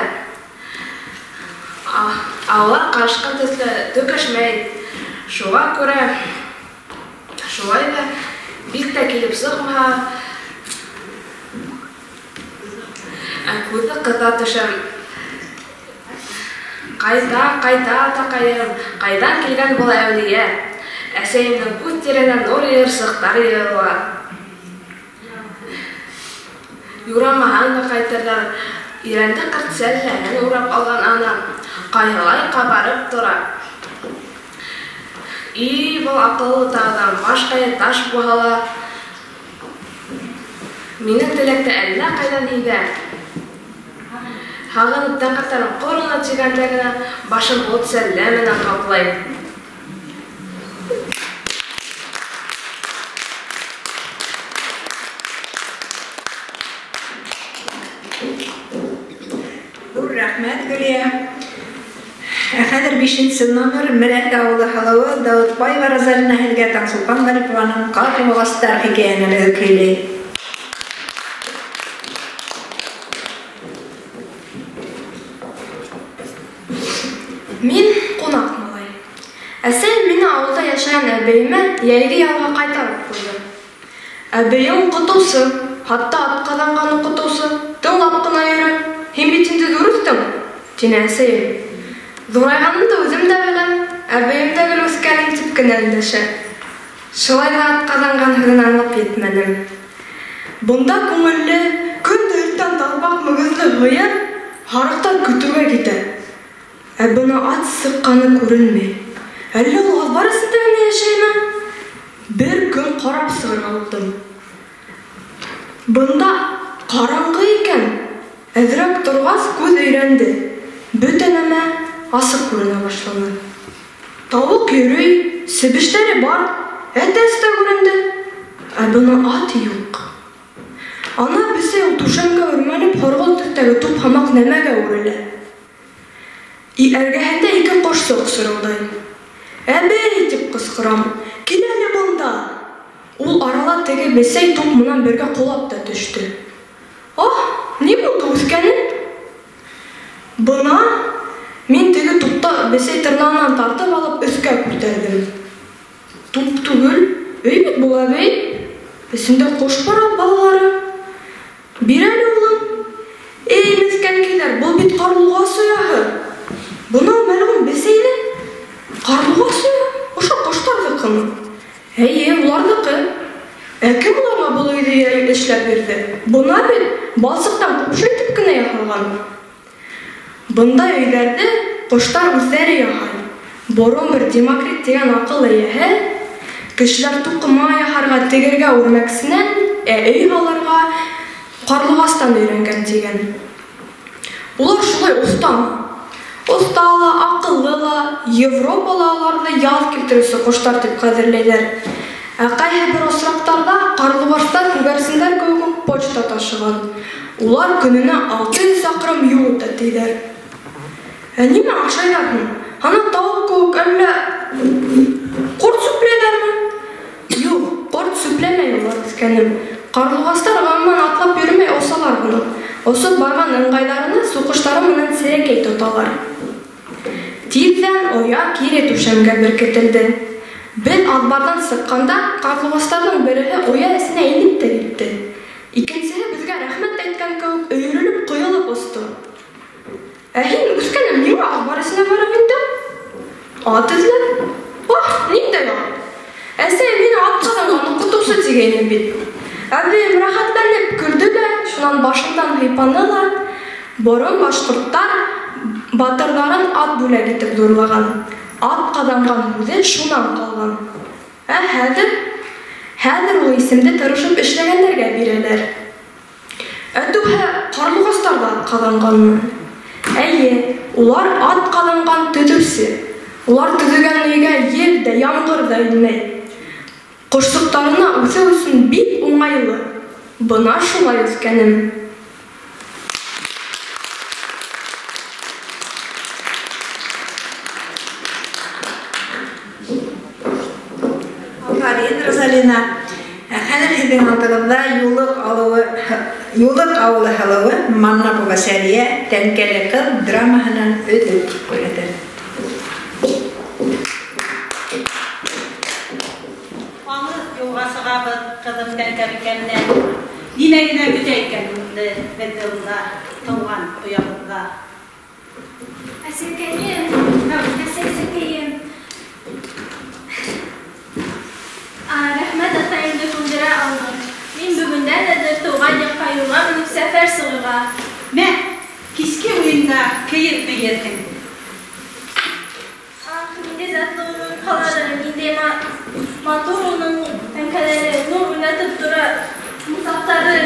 алар ҡарышҡан төҫлө төкөшмәй. Шуға күрә шулай ҙа бик тә килеп сыҡмаһа, ә күҙҙе ҡыҫа төшәм. Ҡайта, ҡайта, атаҡайым, ҡайҙан килгән был әүлиә? Әсәйемдең күҙ тирәһенән нур йыйырсыҡтар йыйыла. Юрамаһаң да ҡайтырҙар. Ирәнде ҡарт сәлләһен урап алған ана ҡайһылай ҡабарып тора. И был аҡыллы тағыдан башҡайы таш булһа ла, минең теләкте әллә ҡайҙан һиҙә. Һағынып тәҡәттәрем ҡорона тигәндә генә башын болот сәллә менән ҡаплай. Ҙур рәхмәт, Гөлиә. Ә хәҙер 5-нсе номер Мерәк ауылы һылыуы Дауытбаева Розалина һеҙгә Таңсулпан Ғарипованың «Ҡарлуғастар» хикәйәнән көйләй. Мин ҡунаҡ малай. Әсәй мине ауылда йәшәгән әбейемә йәйге ялға ҡайтарып ҡуйҙы. Әбейем уҡытыусы, хатта атҡаҙанған уҡытыусы, тыңлап ҡына йөрө. Һин бит инде ҙур үҫтең, тине әсәйем. Ҙурайғанымды үҙем дә беләм, әбейем дә гел үҫкәнем тип кенә өндәшә. Шулай ҙа атҡаҙанған һүҙен аңлап етмәнем. Бында күңелле, көн дә иртән талбаҡ мөгөҙлө һыйыр һарыҡтар көтөүгә китә. Ә бына ат сыҡҡаны күренмәй. Әллә ул аҙбар эсендә генә йәшәйме? Бер көн ҡарап сығырға булдым. Бында ҡараңғы икән. Әҙерәк торғас күҙ өйрәнде. Бөтә нәмә асыҡ күренә башланы. Тауыҡ йөрөй, себештәре бар, әтәс тә күренде. Ә бына ат юҡ. Ана бесәй ул түшәмгә үрмәлеп һорғолт төҫтәге туп һымаҡ нәмәгә үрелә. Эргәһендә ике ҡошсоҡ сырылдай. Әбей, тип ҡысҡырам, кил әле бында. Ул арала теге бесәй туп менән бергә ҡолап та төштө. Аһ, ни булды үҫкәнем? Бына мин теге тупты бесәй тырнағынан тартып алып өҫкә күтәрҙем. Туп түгел, өй бит был, әбей. Эсендә ҡош бар балалары. Бир әле, улым. Эй, меҫкенкәйҙәр, был бит ҡарлуғас ояһы. Бына мәлғүн бесәй ҙә. Ҡарлуғас ояһы, ошо ҡоштарҙыҡымы? Эйе, уларҙыҡы. Ә кем уларға был өйҙө эшләп бирҙе? Бына бит балсыҡтан ҡупшы итеп кенә яһалған. Бындай өйҙәрҙе ҡоштар үҙҙәре яһай. Борон бер Демокрит тигән аҡыл эйәһе кешеләр туҡыма яһарға, тегергә үрмәксенән, ә өй һалырға ҡарлуғастан өйрәнгән тигән. Улар шулай оҫтамы? Оҫта ла, аҡыллы ла, Европала уларҙы яҙ килтереүсе ҡоштар тип ҡәҙерләйҙәр. Ә ҡайһы бер осраҡтарҙа ҡарлуғастар күгәрсендәр кеүек үк почта ташыған. Улар көнөнә 600 саҡрым юл үтә тиҙәр. Ә нимә ашайҙар һуң? Ана тауыҡ кеүек әллә ҡорт сүпләйҙәрме? Юҡ, ҡорт сүпләмәй улар, үҫкәнем. Ҡарлуғастар ғөмүмән атлап йөрөмәй, осалар ғына. Осоп барған ыңғайҙарына суҡыштары менән серәкәй тоталар. Тиҙҙән оя кире түшәмгә беркетелде. Беҙ аҙбарҙан сыҡҡанда ҡарлуғастарҙың береһе оя эсенә инеп тә китте. Икенсеһе беҙгә рәхмәт әйткән кеүек өйөрөлөп ҡойолоп осто. Ә һин, үҫкәнем, ниңә аҙбар эсенә барып индең? Ат эҙләп? Аһ, ниндәй ат? Әсәй мине ат ҡаҙанған уҡытыусы тигәйне бит. Әбейем рәхәтләнеп көлдө лә, шунан башымдан һыйпаны ла. Борон башҡорттар батырҙарын ат бүләк итеп ҙурлаған. Ат ҡаҙанған һүҙе шунан ҡалған. Ә хәҙер? Хәҙер ул исемде тырышып эшләгәндәргә бирәләр. Әтүһә ҡарлуғастар ҙа ат ҡаҙанғанмы? Эйе, улар ат ҡаҙанған төҙөүсе. Улар төҙөгән өйгә ел дә, ямғыр ҙа инмәй. Ҡошсоҡтарына үҫеү өсөн бик уңайлы. Бына шулай, үҫкәнем. Афарин, Розалина. Ә хәҙер һеҙҙең алдығыҙҙа Юлыҡ ауылы һылыуы Маннапова Сәриә Тәнкәле ҡыҙ драмаһынан өҙөк күрһәтер. Алыҫ юлға сығабыҙ, ҡыҙым Тәнкәбикә менән. Нимә генә көтә икән инде беҙҙе унда, тыуған оябыҙҙа. Әсәкәйем, әсәкәйем. Рәхмәт, атайымды күндерә алдым. Мин бөгөндән әҙер тыуған яҡҡа юлға менеп сәфәр сығырға. Мә, киске уйында кейеп бейерһең. Ах, ниндәй затлы уның ҡалары, ниндәй матур уның тәңкәләре, нур уйнатып тора мутлаҡтары.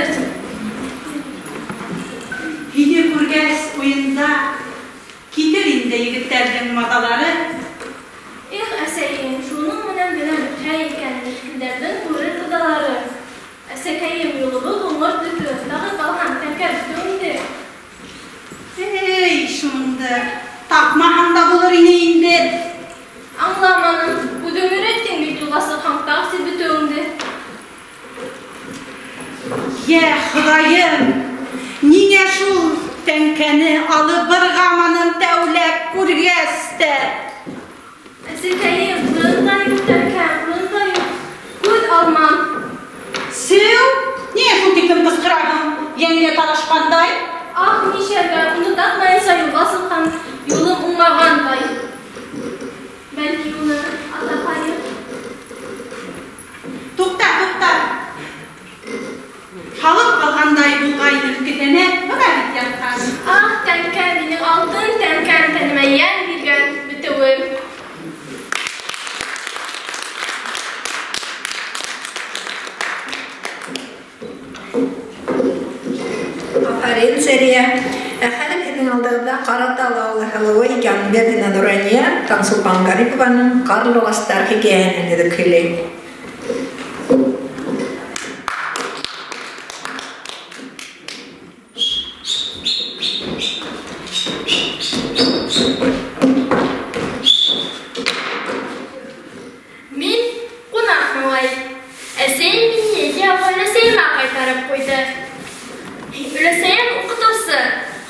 Һине күргәс уйында китер инде егеттәрҙең маҙалары. Их, әсәйем, шуның менән генә бөтһә икән меҫкендәрҙең күрер ыҙалары. Әсәкәйем, юлыбыҙ уңыр төҫлө, тағы ҡалһаң, тәңкә бөтөү инде. Эй, шуныңды таҡмаһаң да булыр ине инде. Аңламаным, үҙең өйрәттең бит юлға сыҡһаң, таҡ тип бөтөүеңде. Йә, Хоҙайым, ниңә шул тәңкәне алып ырғаманым тәүләп күргәс тә? Әсәкәйем, бында юҡ тәңкәм, бында юҡ. Күҙ алмам. Сеү, ниңә шул тиклем ҡысҡыраһың, йәнгә талашҡандай? Ах, нишләргә, уны тапмайынса юлға сыҡҡан юлым уңмағандай. Бәлки уны атаҡайым. Туҡта, туҡта. Һалып ҡалғандай булғайным кеҫәнә, бына бит ятҡан. Ах, тәңкәм, минең алтын тәңкәм, тәнемә йән биргән бөтөүем. Афарин, Сәриә. Ҡаратал ауылы һылыуы Янбердина Нурания Таңсулпан Гарипованың «Ҡарлуғастар» хикәйәһен өҙөп һөйләй. Мин ҡунаҡ малай. Әсәйем мине йәғә өләсәйемә ҡайтарып ҡуйҙы. Өләсәйем уҡытыусы,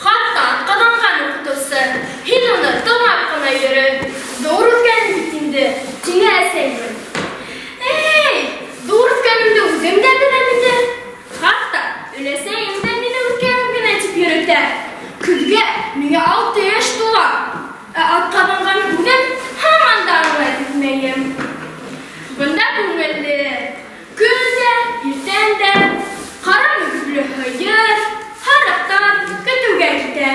хатта атҡаҙанған уҡытыусы. Һин уны тыңлап ҡына йөрө. Ҙур үҫкәнем бит инде, тине әсәйем. Эй, ҙур үҫкәнемде үҙем дә беләм инде. Хатта өләсәйем дә мине үҫкәнем генә тип йөрөтә. Көҙгә миңә 6 йәш тула. Ә атҡаҙанған һүҙен һаман да аңлай белмәйем. Бында күңелле. Көн дә, иртән дә ҡара мөгөҙлө һыйыр, һарыҡтар көтөүгә китә.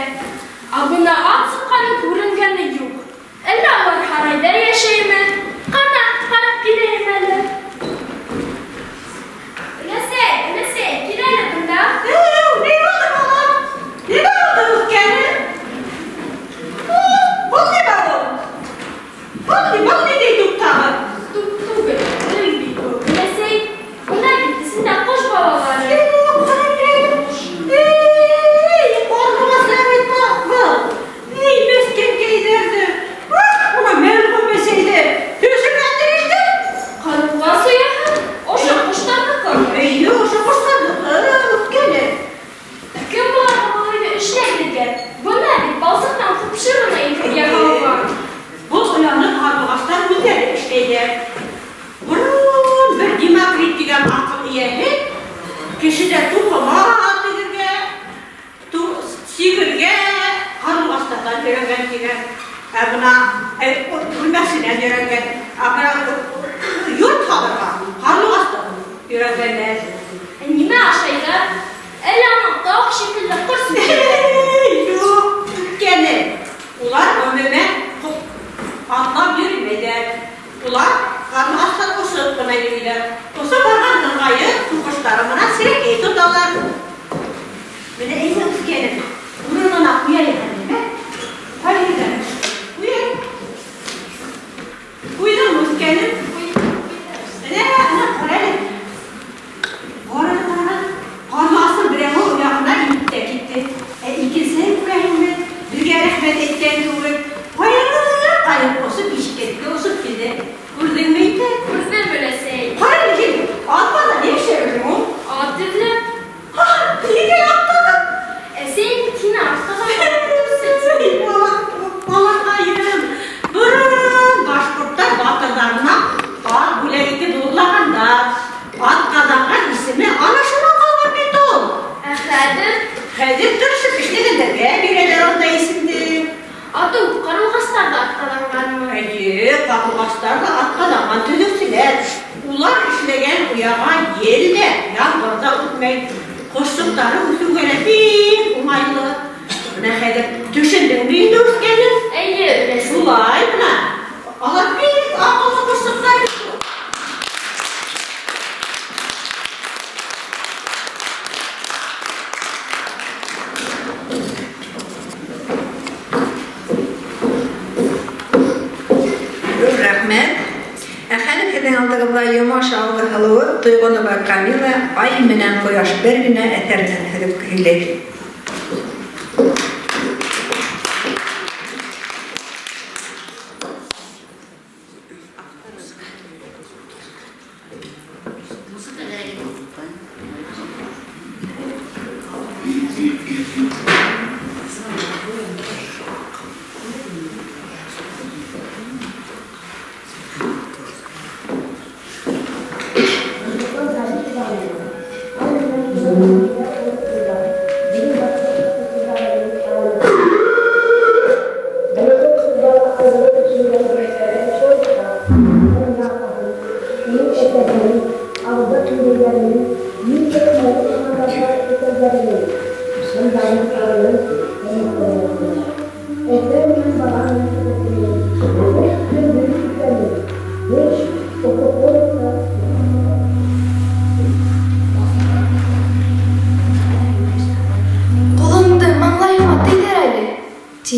Ә бына ат сыҡҡаны күренгәне юҡ. Әллә улар һарайҙа йәшәйме? Ҡана, ҡарап киләйем әле. Өләсәй, өләсәй, кил әле бында. Ни булды, балам? Нимә булды, үҫкәнем? Был нимә ул? Был ни, был ниндәй туп тағы? Туп түгел, өй бит был. Өләсәй, бына бит эсендә ҡош балалары. Эй, ҡарлуғастар бит был. Эй, меҫкенкәйҙәрҙе. Бына мәлғүн бесәйҙе. Төшөргәндер инде. Ҡарлуғас ояһы ошо ҡоштарҙыҡы. Эйе, ошо ҡоштарҙыҡы, үҫкәнем. Ә кем быларға был өйҙө эшләй биргән? Бына бит балсыҡтан ҡупшы ғына итеп яһалған. Был ояны ҡарлуғастар үҙҙәре эшләйҙәр. Борон бер Демокрит тигән аҡыл эйәһе кешедә туҡыма тегергә, сигергә ҡарлуғастарҙан өйрәнгән тигән. Ә бына бүлмәсенән өйрәнгән. Ә бына йорт һалырға ҡарлуғастарҙан өйрәнгәндәр. Ә нимә ашайҙар? Әллә уның тауыҡ шикелле ҡорс Юҡ, үҫкәнем. Улар ғөмүмән атлап йөрөмәйҙәр. Улар ҡарлуғастар осоп ҡына йөрөйҙәр. Осоп барған ыңғайы ҡоштары менән серәкәй тоталар. Бына әйҙә, үҫкәнем, урынына ҡуяйыҡ әле, мә? Ҡайҙа? Ҡуяйыҡ. Ҡуйҙыңмы, үҫкәнем? Әнә, ана, ҡара әле. Ҡара, ҡара. Ҡарлуғастың берәүе ояғына инеп тә китте. Ә икенсеһе, күрәһеңме, беҙгә рәхмәт әйткән кеүек, ҡайырып, осоп ишеккә осоп килде. Күрҙеңме инде? Күрҙем, өләсәй. Ҡара әле, һин атманы ни эшләп ул? Ат эҙләп. Нигә аттың? Әсәйем бит һине атҡаҙанған уҡытыусы. Балаҡайым, борон башҡорттар батырҙарына ат бүләк итеп урлағандар. Атҡаҙанған исеме ана шунан ҡалған бит ул. Ә хәҙер? Хәҙер тырышып эшләгәндәргә бирәләр ундай исемде. Атыу ҡарлуғастар ҙа атҡаҙанғанмы? Эйе, ҡарлуғастар ҙа атҡаҙанған төҙөүселәр. Улар эшләгән ояға ел дә, ямғыр ҙа үтмәй. Ҡошсоҡтары үҫеүгә лә бик уңайлы. Бына хәҙер төшөндөңмө инде, үҫкәнем? Эйе, өләсәй. Шулай бына. Алар бик аҡыллы ҡошсоҡтар бит ул. Ҙур рәхмәт. Ә хәҙер һеҙҙең алдығыҙҙа Йомаш ауылы һылыуы Тойғонова Камила «Ай менән ҡояш бер генә» әҫәренән һөҙөп һөйләй.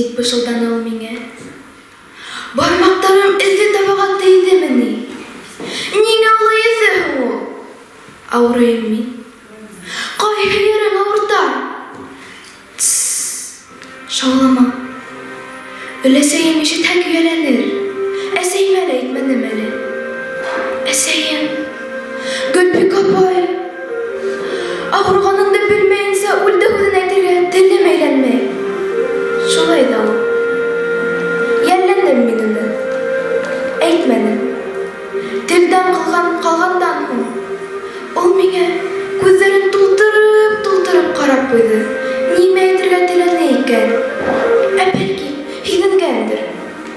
Тип бышылданы ул миңә. Бармаҡтарым эҫе табаға тейҙеме ни? Ниңә улай эҫе һуң ул? Ауырыйым мин. Ҡайһы ерең ауырта? Тс, шаулама. Өләсәйем ишетһә көйәләнер. Әсәйемә лә әйтмәнем әле. Әсәйем, Гөлбикә апай, ауырғаныңды белмәйенсә үлде һүҙен әйтергә телем әйләнмәй. Шулай ҙа ул. Йәлләнем мин уны. Әйтмәнем. Телдән ҡалғандан һуң ул миңә күҙҙәрен тултырып-тултырып ҡарап ҡуйҙы. Нимә әйтергә теләне икән? Ә бәлки һиҙенгәндер.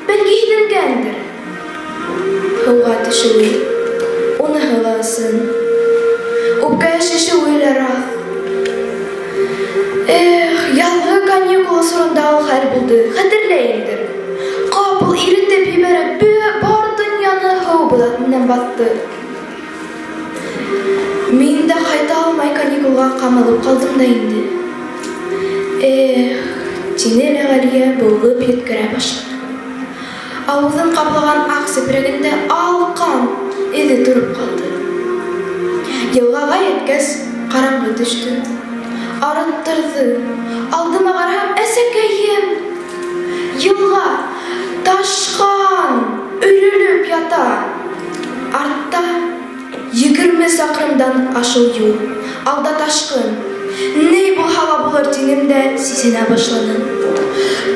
Бәлки һиҙенгәндер. Һыуға төшөүе, уныһы ла ысын. Үпкә шешеүе лә раҫ. Эх, яҙғы каникул осоронда ул хәл булды, хәтерләйемдер. Ҡапыл иретеп ебәреп, бар донъяны һыу менән баҫты. Мин дә ҡайта алмай каникулға ҡамалып ҡалдым да инде. Эх, тине лә Ғәлиә быуылып йүткерә башланы. Ауыҙын ҡаплаған аҡ сепрәгендә ал ҡан эҙе тороп ҡалды. Йылғаға еткәс, ҡараңғы төштө. Арыттырҙы. Алдыма ҡараһам, әсәкәйем! Йылға ташҡан, өрөлөп ята. Артта 20 саҡрымдан ашыу юл. Алда ташҡын. Ни булһа ла булыр тинем дә сисенә башланым.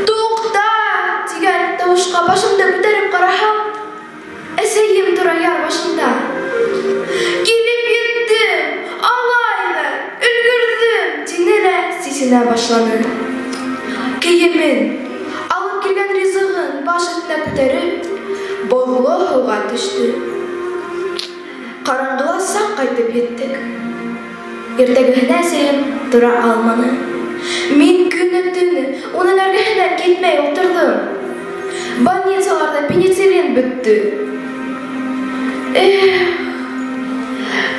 Туҡта! Тигән тауышҡа башымды күтәреп ҡараһам, әсәйем тора яр башында. Килеп еттем, алайҙа, өлгөрҙөм, тине лә сисенә башланы. Кейемен, алып килгән ризығын баш өҫтөнә күтәреп, боҙло һыуға төштө. Ҡараңғыла саҡ ҡайтып еттек. Иртәгеһенә әсәйем тора алманы. Мин көнө-төнө уның эргәһенән китмәй ултырҙым. Больницаларҙа пенициллин бөттө. Эх,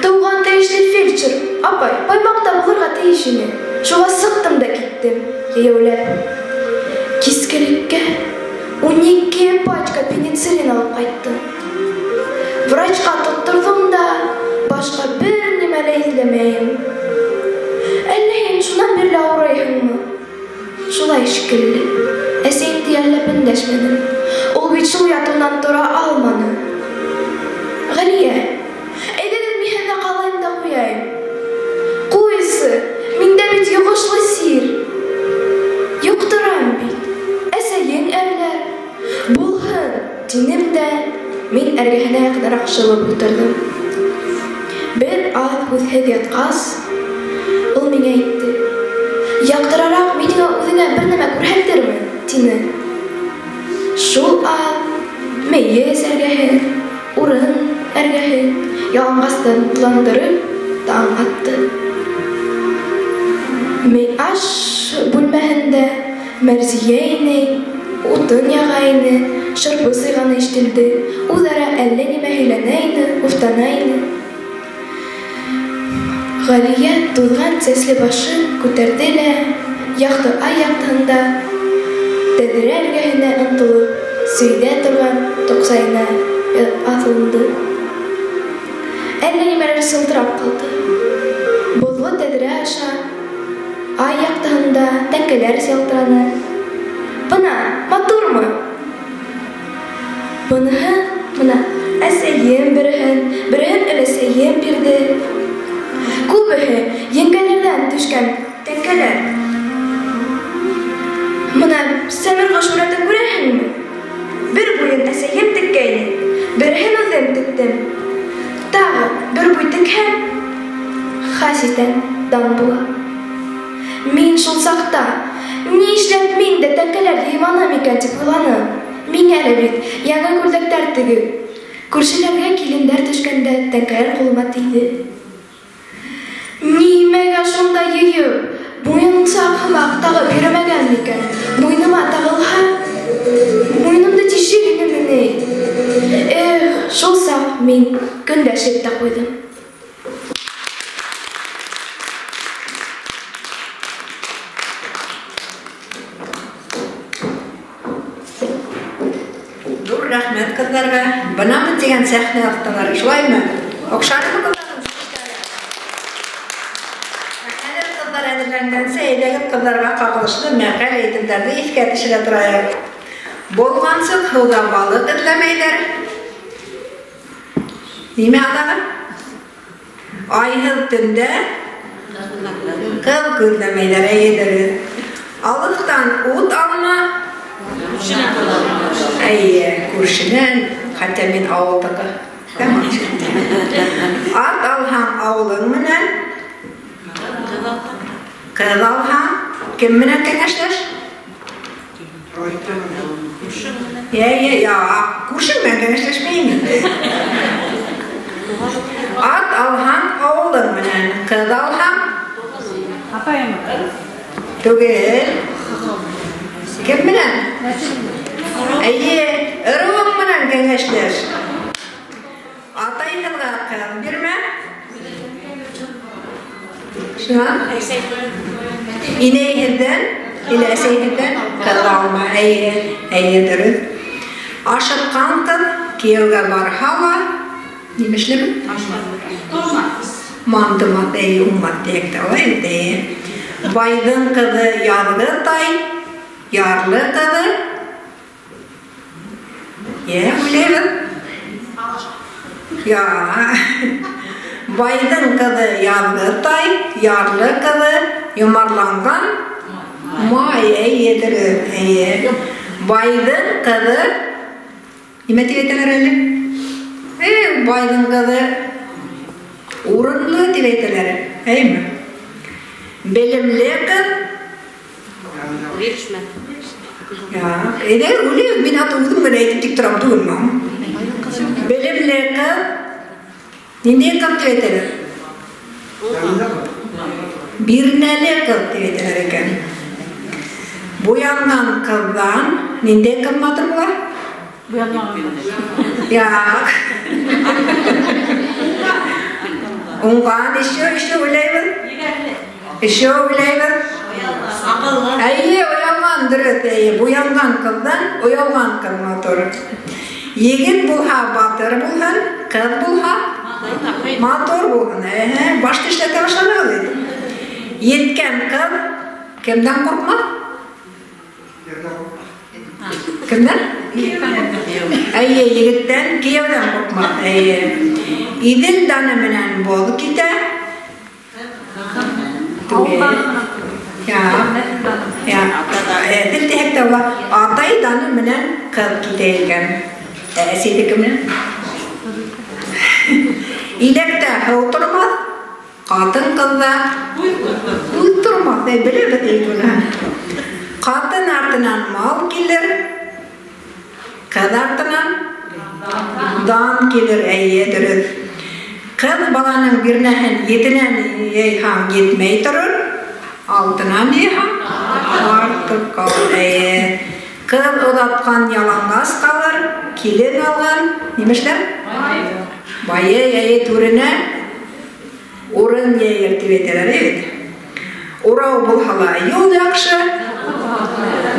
тыуған тейешле фельдшер апай Баймаҡта булырға тейеш ине. Шуға сыҡтым да киттем, йәйәүләп. Кискелеккә 12 пачка пенициллин алып ҡайттым. Врачҡа тотторҙом да, башҡа бер нимә лә иҫләмәйем. Әллә һин шунан бирле ауырайһыңмы? Шулай шикелле. Әсәйемде йәлләп өндәшмәнем. Ул бит шул ятыуынан тора алманы. Ғәлиә, әйҙәгеҙ мин һеҙҙә ҡалайым да ҡуяйым. Ҡуйсы, миндә бит йоғошло сир. Йоҡтырам бит. Әсәйең әрләр. Булһын, тинем дә, мин эргәһенә яҡыныраҡ шылып ултырҙым. Бер аҙ һүҙһеҙ ятҡас, ул миңә әйтте. Яҡтырараҡ мин һиңә үҙеңә бер нәмә күрһәтермен, тине. Шул аҙ мейес эргәһен, урын эргәһен яланғасландырып таң атты. Аш бүлмәһендә Мәрзиә инәй утын яға ине, шырпы сыйғаны ишетелде. Үҙ-ара әллә нимә һөйләнә ине, уфтана ине. Ғәлиә туҙған сәсле башын күтәрҙе лә, яҡты ай яҡтыһында тәҙрә эргәһенә ынтылып, сөйҙә торған тоҡсайына аҫылынды. Әллә нимәлер сылтырап ҡалды. Боҙло тәҙрә аша ай яҡтыһында тәңкәләр ялтыраны. Бына, матурмы? Быныһы, бына, әсәйем береһен, береһен өләсәйем бирҙе. Күбеһе еңгәләрҙән төшкән тәңкәләр. Бына Сәмерғош һүрәтен күрәһеңме? Бер буйын әсәйем теккәйне, береһен үҙем тектем. Тағы бер буй текһәм, хәситән дан була. Мин шул саҡта, ни эшләп мин дә тәңкәләр йыйманым икән тип уйланым. Миңә лә бит яңы күлдәктәр тегеп, күршеләргә килендәр төшкәндә тәңкәләр ҡулыма тейҙе. Нимәгә шунда йыйып, муйынсаҡ һымаҡ тағып йөрөмәгән микән? Муйыныма тағылһа, муйынымды тишер инеме ни? Эх, шул саҡ мин көндәшеп тә ҡуйҙым. рәхмәт ҡыҙҙарға. Бынамын тигән сәхнә оҫталары, шулаймы? Оҡшанымы ҡыҙҙарҙың сығыштары? Хәҙер ҡыҙҙар әҙерләнгәнсе, әйҙәгеҙ ҡыҙҙарға ҡағылышлы мәҡәл әйтемдәрҙе иҫкә төшөрә торайыҡ. Болғансыҡ һыуҙа балыҡ эҙләмәйҙәр. Нимә аҙағы? Айһыҙ төндә ҡыҙ күҙләмәйҙәр, әйе, дөрөҫ. Алыҫтан ут алма. Әйе, күршенән, хатта мин ауылдыҡы. Ат алһаң ауылың менән, ҡыҙ алһаң кем менән кәңәшләш? Я, күршең менән кәңәшләшмәйем инде. Ат алһаң ауылың менән, ҡыҙ алһаң Атайым. Түгел. Кем менән? Әйе, ырыуың менән кәңәшләш. Атайһыҙға ҡыҙ бирмә. Шунан? Инәйһеҙҙән, или әсәйһеҙҙән ҡыҙ алма. Әйе, әйе, дөрөҫ. Ашыҡҡан ҡыҙ кейәүгә барһа ла, нимә эшләме? Мандымаҫ, әйе, уңмаҫ тиһәк тә була инде, әйе. Байҙың ҡыҙы яҙғы тай, ярлы ҡыҙы. Йә, уйлайбыҙ. Я. Байҙың ҡыҙы яҙғы тай, ярлы ҡыҙы йомарланған май, әйе, дөрөҫ, әйе. Байҙың ҡыҙы, нимә тип әйтәләр әле? Байҙың ҡыҙы урынлы тип әйтәләр, әйеме? Белемле ҡыҙ. Бирешмә. Я, әйҙә, уйлайым, мин аты үҙем генә әйтеп тик торам түгелме? Белемле ҡыҙ. Ниндәй ҡыҙ тип әйтәләр? Бирнәле ҡыҙ тип әйтәләр икән. Буянған ҡыҙҙан ниндәй ҡыҙ матур була? Яҡ. Уңған, еще уйлайбыҙ. Еще уйлайбыҙ. Әйе, оялған, дөрөҫ, әйе. Буянған ҡыҙҙан оялған ҡыҙ матур. Егет булһа батыр булһын, ҡыҙ булһа матур булһын. Әһә, башты эшләтә башланығыҙ инде. Еткән ҡыҙ кемдән ҡурҡмаҫ? Кемдән? Әйе, егеттән, кейәүҙән ҡурҡмаҫ. Әйе. Иҙел даны менән боҙ китә. Түгел. Я. Я. Тел тиһәк тә була. Атай даны менән ҡыҙ китә икән. Әсәйҙеке менән. Иләктә һыу тормаҫ, ҡатын-ҡыҙҙа һүҙ тормаҫ. Беләбеҙ инде уны. Ҡатын артынан мал килер, ҡыҙ артынан дан килер. Әйе, дөрөҫ. Ҡыҙ баланың бирнәһен етенән йыйһаң етмәй торор, алтынан йыйһаң артып ҡалыр. Әйе. Ҡыҙ оҙатҡан яланғас ҡалыр, килен алған нимә эшләр? Байы, әйе, түренә урын йәйер тип әйтәләр, әйе бит. Урау булһа ла юл яҡшы,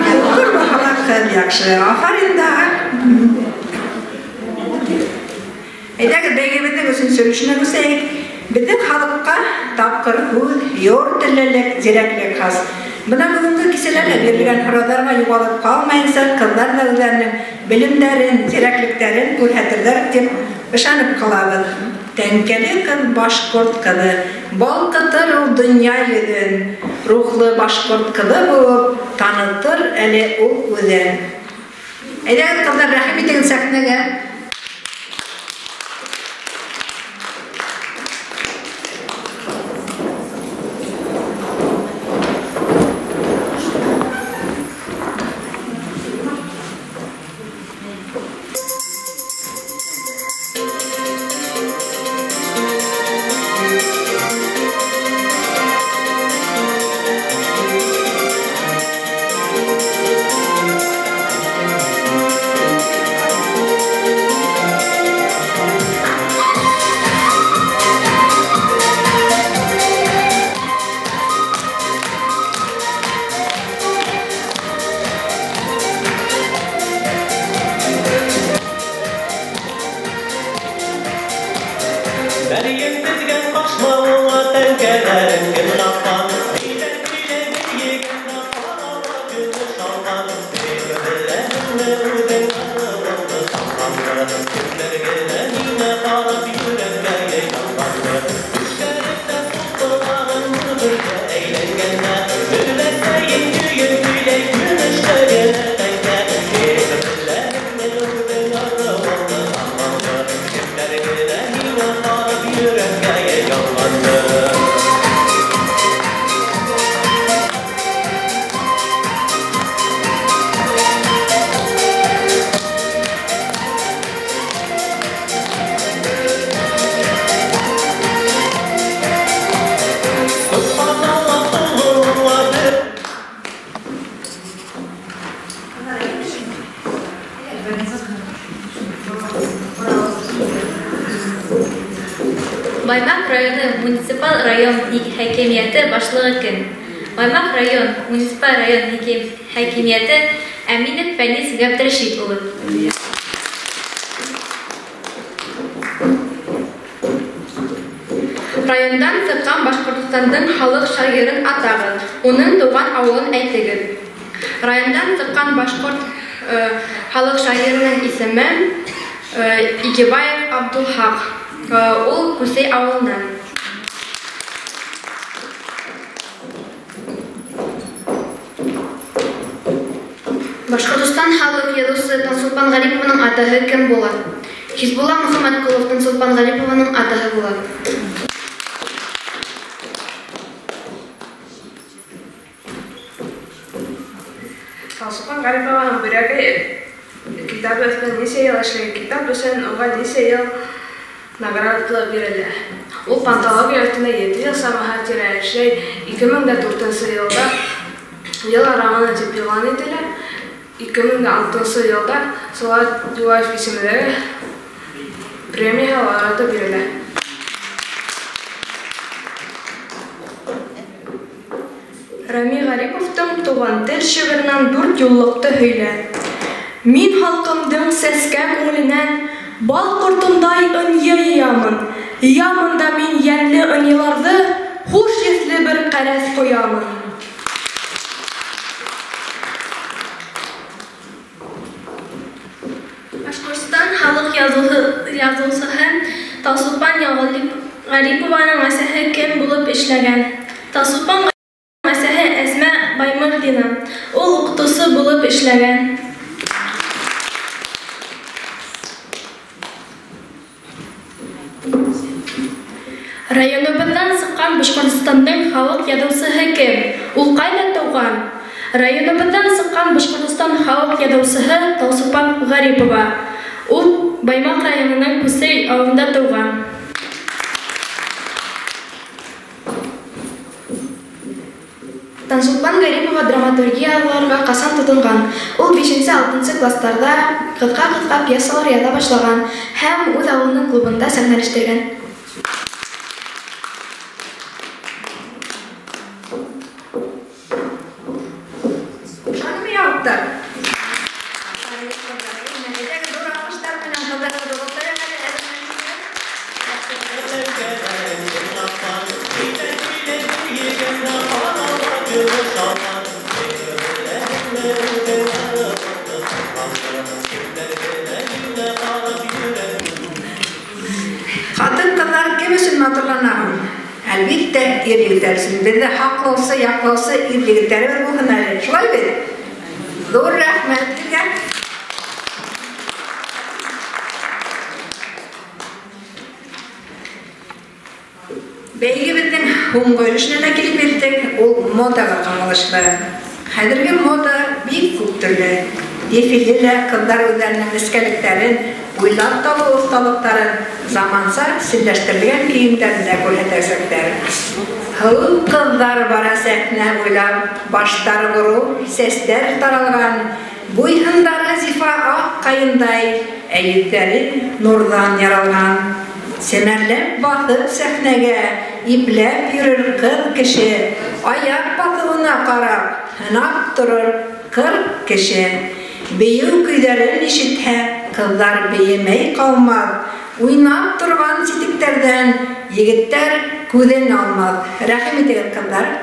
һуҡыр булһа ла ҡыҙ яҡшы. Афарин да. Әйҙәгеҙ, бәйгебеҙҙең өсөнсө өлөшөнә күсәйек. Беҙҙең халыҡҡа тапҡыр һүҙ, йор теллелек, зирәклек хас. Бына бөгөнгө кисәлә лә бирелгән һорауҙарға юғалып ҡалмайынса, ҡыҙҙар ҙа үҙҙәренең белемдәрен, зирәклектәрен күрһәтерҙәр тип ышанып ҡалабыҙ. Тәңкәле ҡыҙ башҡорт ҡыҙы, балҡытыр ул донъя йөҙөн, рухлы башҡорт ҡыҙы булып танытыр әле ул үҙен. Әйҙәгеҙ, ҡыҙҙар, рәхим итегеҙ сәхнәгә. Thank you. Баймаҡ районы муниципаль район хакимиәте башлығы кем? Баймаҡ район муниципаль район хакимиәте Әминев Фәнис Габдрәшит улы. Райондан сыҡҡан Башҡортостандың халыҡ шағирын атағыҙ, уның тыуған ауылын әйтегеҙ. Райондан сыҡҡан башҡорт халыҡ шағирының исеме Икебаев Абдулхаҡ. Ул Күсей ауылынан. Башҡортостан халыҡ яҙыусыһы Тансулпан Ғәрипованың атаһы кем була? Хизбулла Мөхәммәтҡолов Тансулпан Ғәрипованың атаһы була. Тансулпан Ғәрипованың Бүрәкәй китабы өҫтөнән нисә йыл эшләгән? Китап өсөн уға нисә йыл награда бирелә? Ул пантология өҫтөнә 7 йыл самаһы тирә эшләй. 2004 йылда йыл романы тип иғлан ителә. 2006 йылда Салауат Юлаев исемендәге премия лауреаты бирелә. Рами Ғариповтың «Туған тел» шиғырынан 4 юллыҡты һөйлә. Мин халҡымдың сәскә күңеленән бал ҡортондай ынйы йыямын. Йыямын да мин йәнле ынйыларҙы, хуш еҫле бер ҡәрәҫ ҡоямын. Башҡортостан халыҡ яҙыусыһы Тансулпан Ғәрипованың әсәһе кем булып эшләгән? Тансулпан әсәһе Әсмә Баймырҙина. Ул уҡытыусы булып эшләгән. Районыбыҙҙан сыҡҡан Башҡортостандың халыҡ яҙыусыһы кем? Ул ҡайҙа тыуған? Районыбыҙҙан сыҡҡан Башҡортостан халыҡ яҙыусыһы Тансулпан Ғәрипова. Ул Баймаҡ районының Күсей ауылында тыуған. Тансулпан Ғәрипова драматургияларға ҡасан тотонған? Ул 5-6 кластарҙа ҡыҫҡа-ҡыҫҡа пьесалар яҙа башлаған һәм үҙ ауылының клубында сәхнәләштергән. Ҡатын-ҡыҙҙар кем өсөн матурлана һуң? Әлбиттә, ир-егеттәр өсөн. Беҙҙе һаҡлаусы, яҡлаусы ир-егеттәребеҙ булһын әле. Шулай бит? Ҙур рәхмәт һеҙгә. Бәйгебеҙҙең һуңғы өлөшөнә лә килеп еттек. Ул модаға ҡағылышлы. Хәҙерге мода бик күп төрлө. Дефиле лә ҡыҙҙар үҙҙәренең нескәлектәрен, уйлап табыу оҫталыҡтарын заманса стилләштерелгән кейемдәрен дә күрһәтәсәктәр. Һылыу ҡыҙҙар бара сәхнә буйлап, баштары бороу, сәстәр таралған, буйһындары зифа аҡ ҡайындай, ә йөҙҙәре нурҙан яралған. Сәмәрләп баҫып сәхнәгә, ипләп йөрөр ҡыҙ кеше, аяҡ баҫыуына ҡарап, һынап торор 40 кеше. Бейеү көйҙәрен ишетһә, ҡыҙҙар бейемәй ҡалмаҫ, уйнап торған ситектәрҙән егеттәр күҙен алмаҫ. Рәхим итегеҙ, ҡыҙҙар.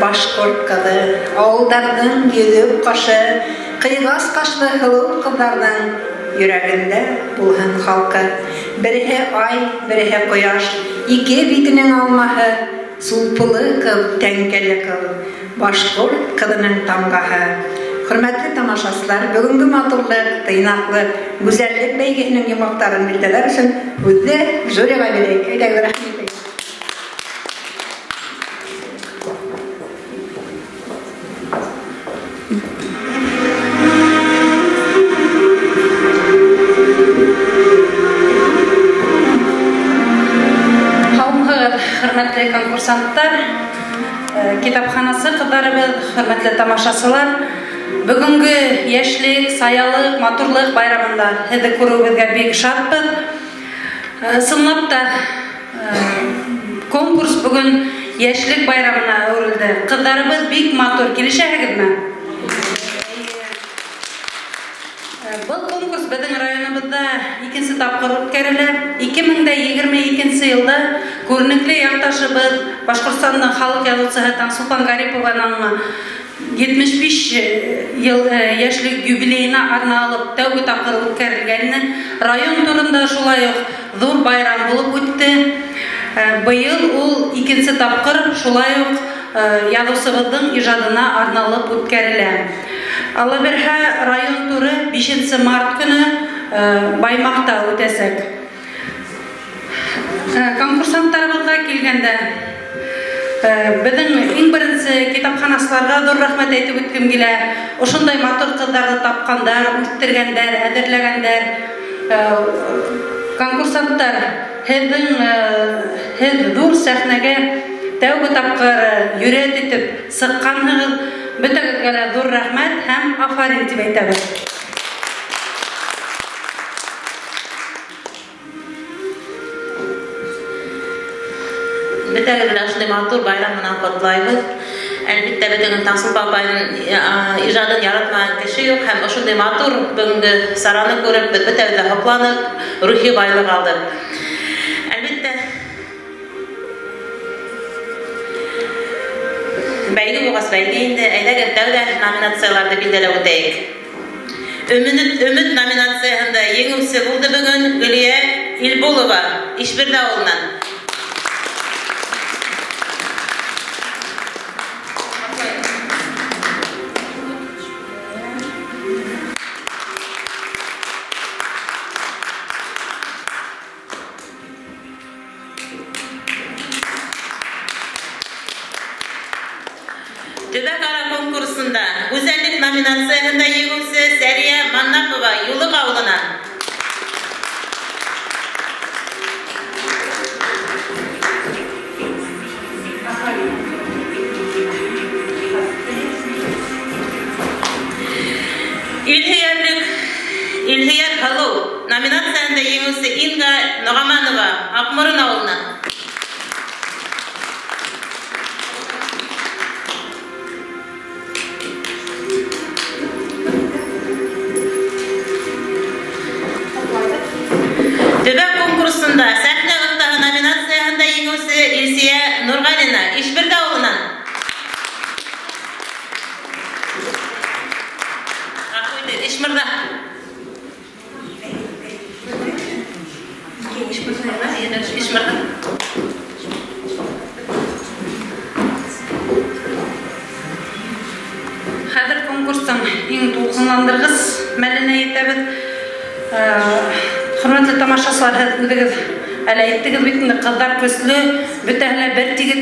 Башҡорт ҡыҙы, ауылдарҙың йөҙөк ҡашы, ҡыйғас ҡашлы һылыу ҡыҙҙарҙың йөрәгендә булһын халҡы. Береһе ай, береһе ҡояш, ике битенең алмаһы, сулпылы ҡыҙ, тәңкәле ҡыҙ, башҡорт ҡыҙының тамғаһы. Хөрмәтле тамашасылар, бөгөнгө матурлыҡ, тыйнаҡлыҡ, гүзәллек бәйгеһенең йомғаҡтарын билдәләр өсөн һүҙҙе жюриға бирәйек. Әйҙәгеҙ, рәхмәт итегеҙ. Хөрмәтле конкурсанттар, китапханасы ҡыҙҙарыбыҙ, хөрмәтле тамашасылар, бөгөнгө йәшлек, саялыҡ, матурлыҡ байрамында һеҙҙе күреүебеҙгә бик шатбыҙ. Ысынлап та конкурс бөгөн йәшлек байрамына әүерелде. Ҡыҙҙарыбыҙ бик матур, килешәһегеҙме? Был конкурс беҙҙең районыбыҙҙа икенсе тапҡыр үткәрелә. 2022 йылда күренекле яҡташыбыҙ Башҡортостандың халыҡ яҙыусыһы Таңсулпан Ғарипованың 75 йыл йәшлек юбилейына арналып тәүге тапҡыр үткәрелгәне район турында шулай уҡ ҙур байрам булып үтте. Быйыл ул икенсе тапҡыр шулай уҡ яҙыусыбыҙҙың ижадына арналып үткәрелә. Алла бирһә, район туры 5 март көнө Баймаҡта үтәсәк. Конкурсанттарыбыҙға килгәндә, беҙҙең иң беренсе китапханасыларға ҙур рәхмәт әйтеп үткем килә. Ошондай матур ҡыҙҙарҙы тапҡандар, үҫтергәндәр, әҙерләгәндәр. Конкурсанттар, һеҙ ҙур сәхнәгә тәүге тапҡыр йөрәт итеп сыҡҡанһығыҙ. Бөтәгеҙгә лә ҙур рәхмәт һәм афарин тип әйтәбеҙ. ошондай матур байрам менән ҡотлайбыҙ. Әлбиттә, беҙҙең Таңсулпан апайҙың ижадын яратмаған кеше юҡ, һәм ошондай матур бөгөнгө сараны күреп, беҙ бөтәбеҙ ҙә һоҡланып, рухи байлыҡ алдыҡ. Әлбиттә, бәйге булғас бәйге инде, әйҙәгеҙ тәүҙә номинацияларҙы билдәләп үтәйек. Өмөт номинацияһында еңеүсе булды бөгөн Гөлиә Илбулова, Ишбирҙе ауылынан. Төбәк-ара конкурсында гүзәллек номинацияһында еңеүсе Сәрия Маннапова, Юлыҡ ауылынан. Илһөйәр һылыу номинацияһында еңеүсе Инга Ноғаманова, Аҡморон ауылынан. Төбәк конкурсында сәхнә оҫтаһы номинацияһында еңеүсе Илсиә Нурғәлина, Ишбирҙе ауылынан. Ғәфү итегеҙ, Ишмырҙа. Ишмырҙа. Хәҙер конкурстың иң тулҡынландырғыс мәленә етәбеҙ. Хөрмәтле тамашасылар, һеҙ үҙегеҙ әле әйттегеҙ бит инде, ҡыҙҙар көслө, бөтәһе лә бер тигеҙ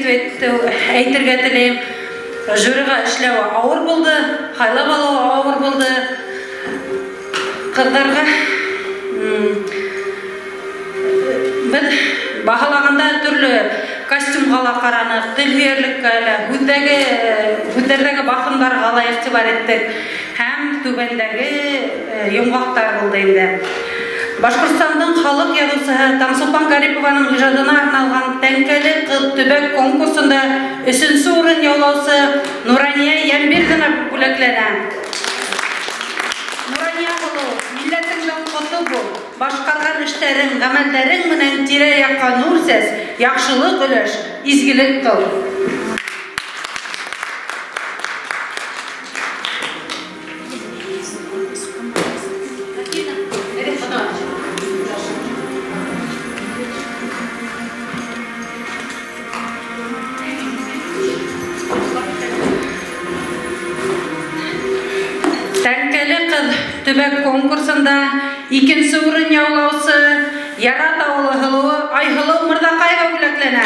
әйтергә теләйем. Жюриға эшләүе ауыр булды, һайлап алыуы ауыр булды. Ҡыҙҙарға беҙ баһалағанда төрлө костюмға ла ҡараныҡ, телһөйәрлеккә лә, һүҙҙәрҙәге баҫымдарға ла иғтибар иттек һәм түбәндәге йомғаҡтар булды инде. Башҡортостандың халыҡ яҙыусыһы Таңсулпан Ҡәрипованың ижадына арналған Тәңкәле ҡыҙ төбәк конкурсында 3-нсе урын яулаусы Нурания Йәмбирҙина бүләкләнә. Нурания һылыу, милләтеңдең ҡото бул, башҡарған эштәрең, ғәмәлдәрең менән тирә-яҡҡа нур сәс, яҡшылыҡ өләш, изгелек ҡыл. Тәңкәле ҡыҙ төбәк конкурсында 2-нсе урын яулаусы Ярат ауылы һылыуы Айһылыу Мырҙаҡаева бүләкләнә.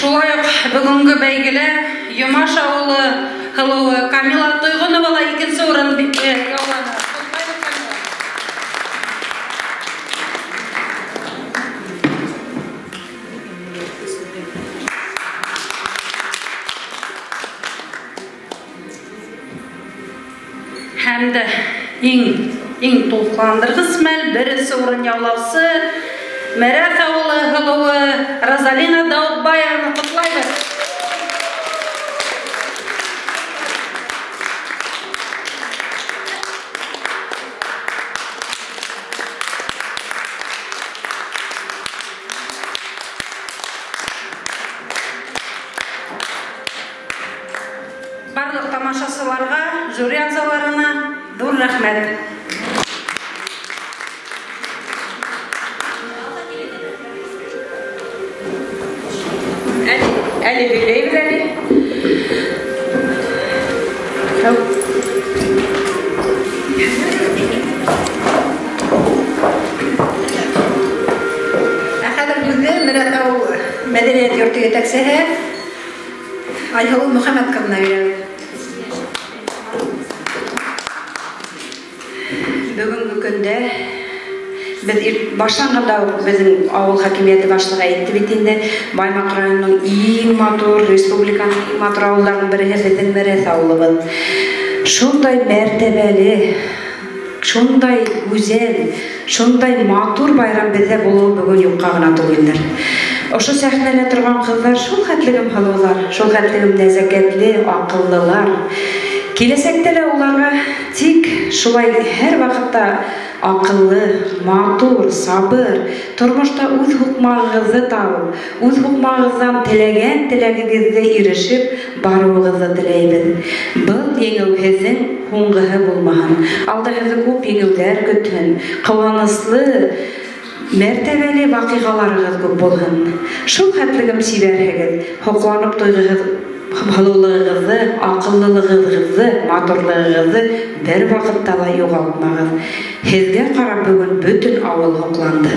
Шулай уҡ бөгөнгө бәйгелә Йомаш ауылы һылыуы Камила Тойғонова ла 2-нсе урын яуланы. Һәм дә иң тулҡынландырғыс мәл, 1-нсе урын яулаусы Мәрәҫ ауылы һылыуы Розалина Даутбаеваны ҡотлайбыҙ. Барлыҡ тамашасыларға, жюри ағзаларына ҙур рәхмәт. Әле һөйләйбеҙ әле. Ә хәҙер һүҙҙе Мәрәҫ ауыл мәҙәниәт йорто етәксеһе Айһылыу Мөхәммәт ҡыҙына бирәбеҙ. Бөгөнгө көндә Беҙ башланғанда уҡ беҙҙең ауыл хакимиәте башлығы әйтте бит инде, Баймаҡ районының иң матур, республиканың иң матур ауылдарының береһе беҙҙең Мерәҫ ауылыбыҙ. Шундай мәртәбәле, шундай гүзәл, шундай матур байрам беҙҙә булыуы бөгөн юҡҡа ғына түгелдер. Ошо сәхнәлә торған ҡыҙҙар шул хәтлегем һылыуҙар, шул хәтлегем нәзәкәтле, аҡыллылар. Киләсәктә лә уларға тик шулай һәр ваҡытта аҡыллы, матур, сабыр, тормошта үҙ һуҡмағығыҙҙы табып, үҙ һуҡмағығыҙҙан теләгән теләгегеҙҙе ирешеп барыуығыҙҙы теләйбеҙ. Был еңеү һеҙҙең һуңғыһы булмаһын. Алда һеҙҙе күп еңеүҙәр көтһөн, ҡыуаныслы, мәртәбәле ваҡиғаларығыҙ күп булһын. Шул хәтлегем сибәрһегеҙ, һоҡланып туйғыһыҙ һылыулығығыҙҙы, аҡыллылығығыҙҙы, матурлығығыҙҙы бер ваҡытта ла юғалтмағыҙ. Һеҙгә ҡарап бөгөн бөтөн ауыл һоҡланды.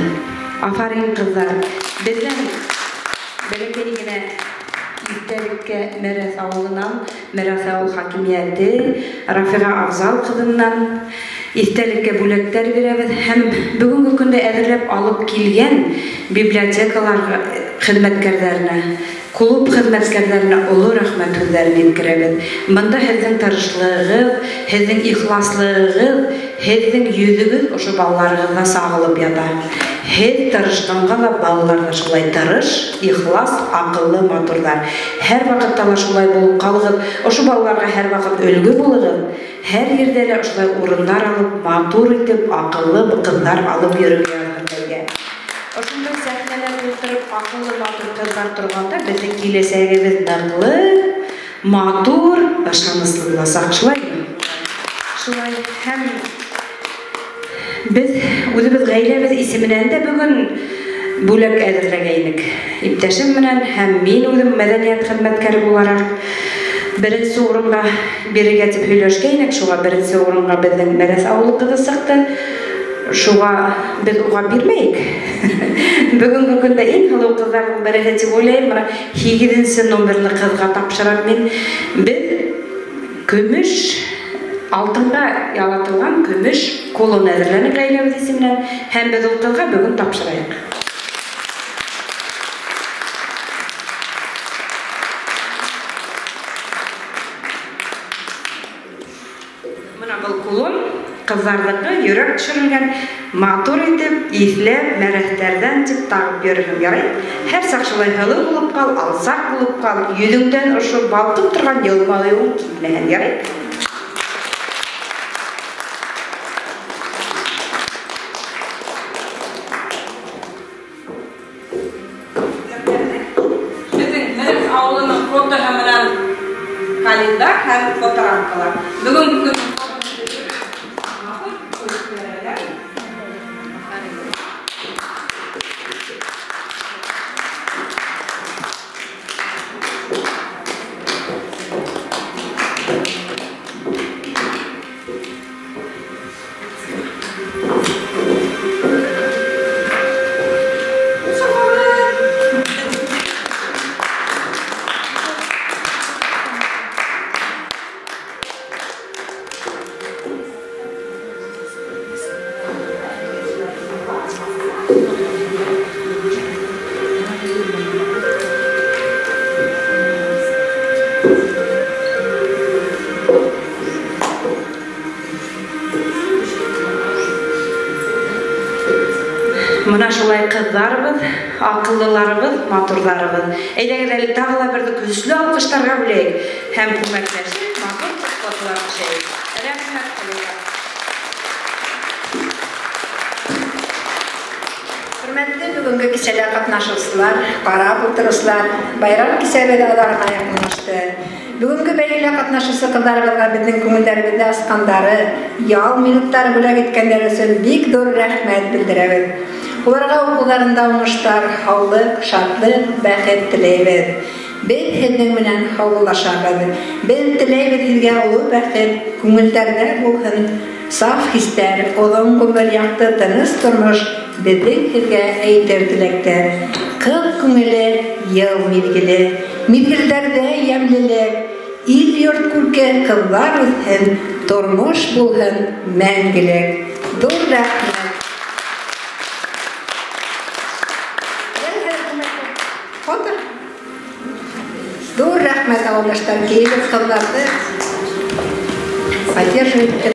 Афарин, ҡыҙҙар! Беҙҙән бәләкәй генә иҫтәлеккә Мерәҫ ауылынан, Мерәҫ ауыл хакимиәте Рафиға Афзал ҡыҙынан иҫтәлеккә бүләктәр бирәбеҙ һәм бөгөнгө көндә әҙерләп алып килгән библиотекалар хеҙмәткәрҙәренә, клуб хеҙмәткәрҙәренә оло рәхмәт һүҙҙәрен еткерәбеҙ. Бында һеҙҙең тырышлығығыҙ, һеҙҙең ихласлығығыҙ, һеҙҙең йөҙөгөҙ ошо балаларығыҙҙа сағылып ята. Һеҙ тырышҡанға ла балалар ҙа шулай тырыш, ихлас, аҡыллы, матурҙар. Һәр ваҡытта ла шулай булып ҡалығыҙ. Ошо балаларға һәр ваҡыт өлгө булығыҙ. Һәр ерҙә лә ошолай урындар алып, матур итеп, аҡыллы ҡыҙҙар алып йөрөргә яҙһын беҙгә. Ошондай сәхнәләр ултырып, аҡыллы, матур ҡыҙҙар торғанда беҙҙең киләсәгебеҙ ныҡлы, матур, ышаныслы буласаҡ. Шулаймы? Шулай. Һәм беҙ үҙебеҙ ғаиләбеҙ исеменән дә бөгөн бүләк әҙерләгәйнек. Иптәшем менән һәм мин үҙем мәҙәниәт хеҙмәткәре булараҡ беренсе урынға бирергә тип һөйләшкәйнек. Шуға беренсе урынға беҙҙең Мерәҫ ауылы ҡыҙы сыҡты. Шуға беҙ уға бирмәйек. Бөгөнгө көндә иң һылыу ҡыҙҙарҙың береһе тип уйлайым. Бына 8-нсе номерлы ҡыҙға тапшырам мин. Беҙ көмөш, алтынға ялатылған көмөш кулон әҙерләнек ғаиләбеҙ исеменән һәм беҙ ул ҡыҙға бөгөн тапшырайыҡ. Бына был кулон ҡыҙҙарҙыҡы, йөрәк төшөрөлгән, матур итеп, иҫләп, мәрәҫтәрҙән тип тағып йөрөһөң, ярай? Һәр саҡ шулай һылыу булып ҡал, алсаҡ булып ҡал, йөҙөңдән ошо балҡып торған йылмайыуың китмәһен, ярай? Беҙҙең Мерәҫ ауылының фотоһы менән календарь һәм фоторамкалар. Бөгөнгө көн Мына шулай ҡыҙҙарыбыҙ, аҡыллыларыбыҙ, матурҙарыбыҙ. Әйҙәгеҙ әле тағы ла берҙе көслө алҡыштарға бүләйек һәм күмәкләшеп матур фотолар төшәйек. Рәхмәт һеҙгә. Хөрмәтле бөгөнгө кисәлә ҡатнашыусылар, ҡарап ултырыусылар, байрам кисәбеҙ аҙағына яҡынлашты. Бөгөнгө бәйгелә ҡатнашыусы ҡыҙҙарыбыҙға беҙҙең күңелдәребеҙҙе асҡандары, ял минуттары бүләк иткәндәре өсөн бик ҙур рәхмәт белдерәбеҙ. Уларға уҡыуҙарында уңыштар, һаулыҡ, шатлыҡ, бәхет теләйбеҙ. Беҙ һеҙҙең менән һаубуллашабыҙ. Беҙ теләйбеҙ һеҙгә оло бәхет, күңелдәрҙә булһын саф хистәр, оҙон ғүмер, яҡты, тыныс тормош беҙҙең һеҙгә әйтер теләктәр. Ҡыҙ күңеле йыл миҙгеле, миҙгелдәрҙә йәмлелек, ил-йорт күрке ҡыҙҙар үҫһен, тормош булһын мәңгелек. Ҙур рәхмәт. Рәхмәт, ауылдаштар, килеп ҡыҙҙарҙы поддерживать.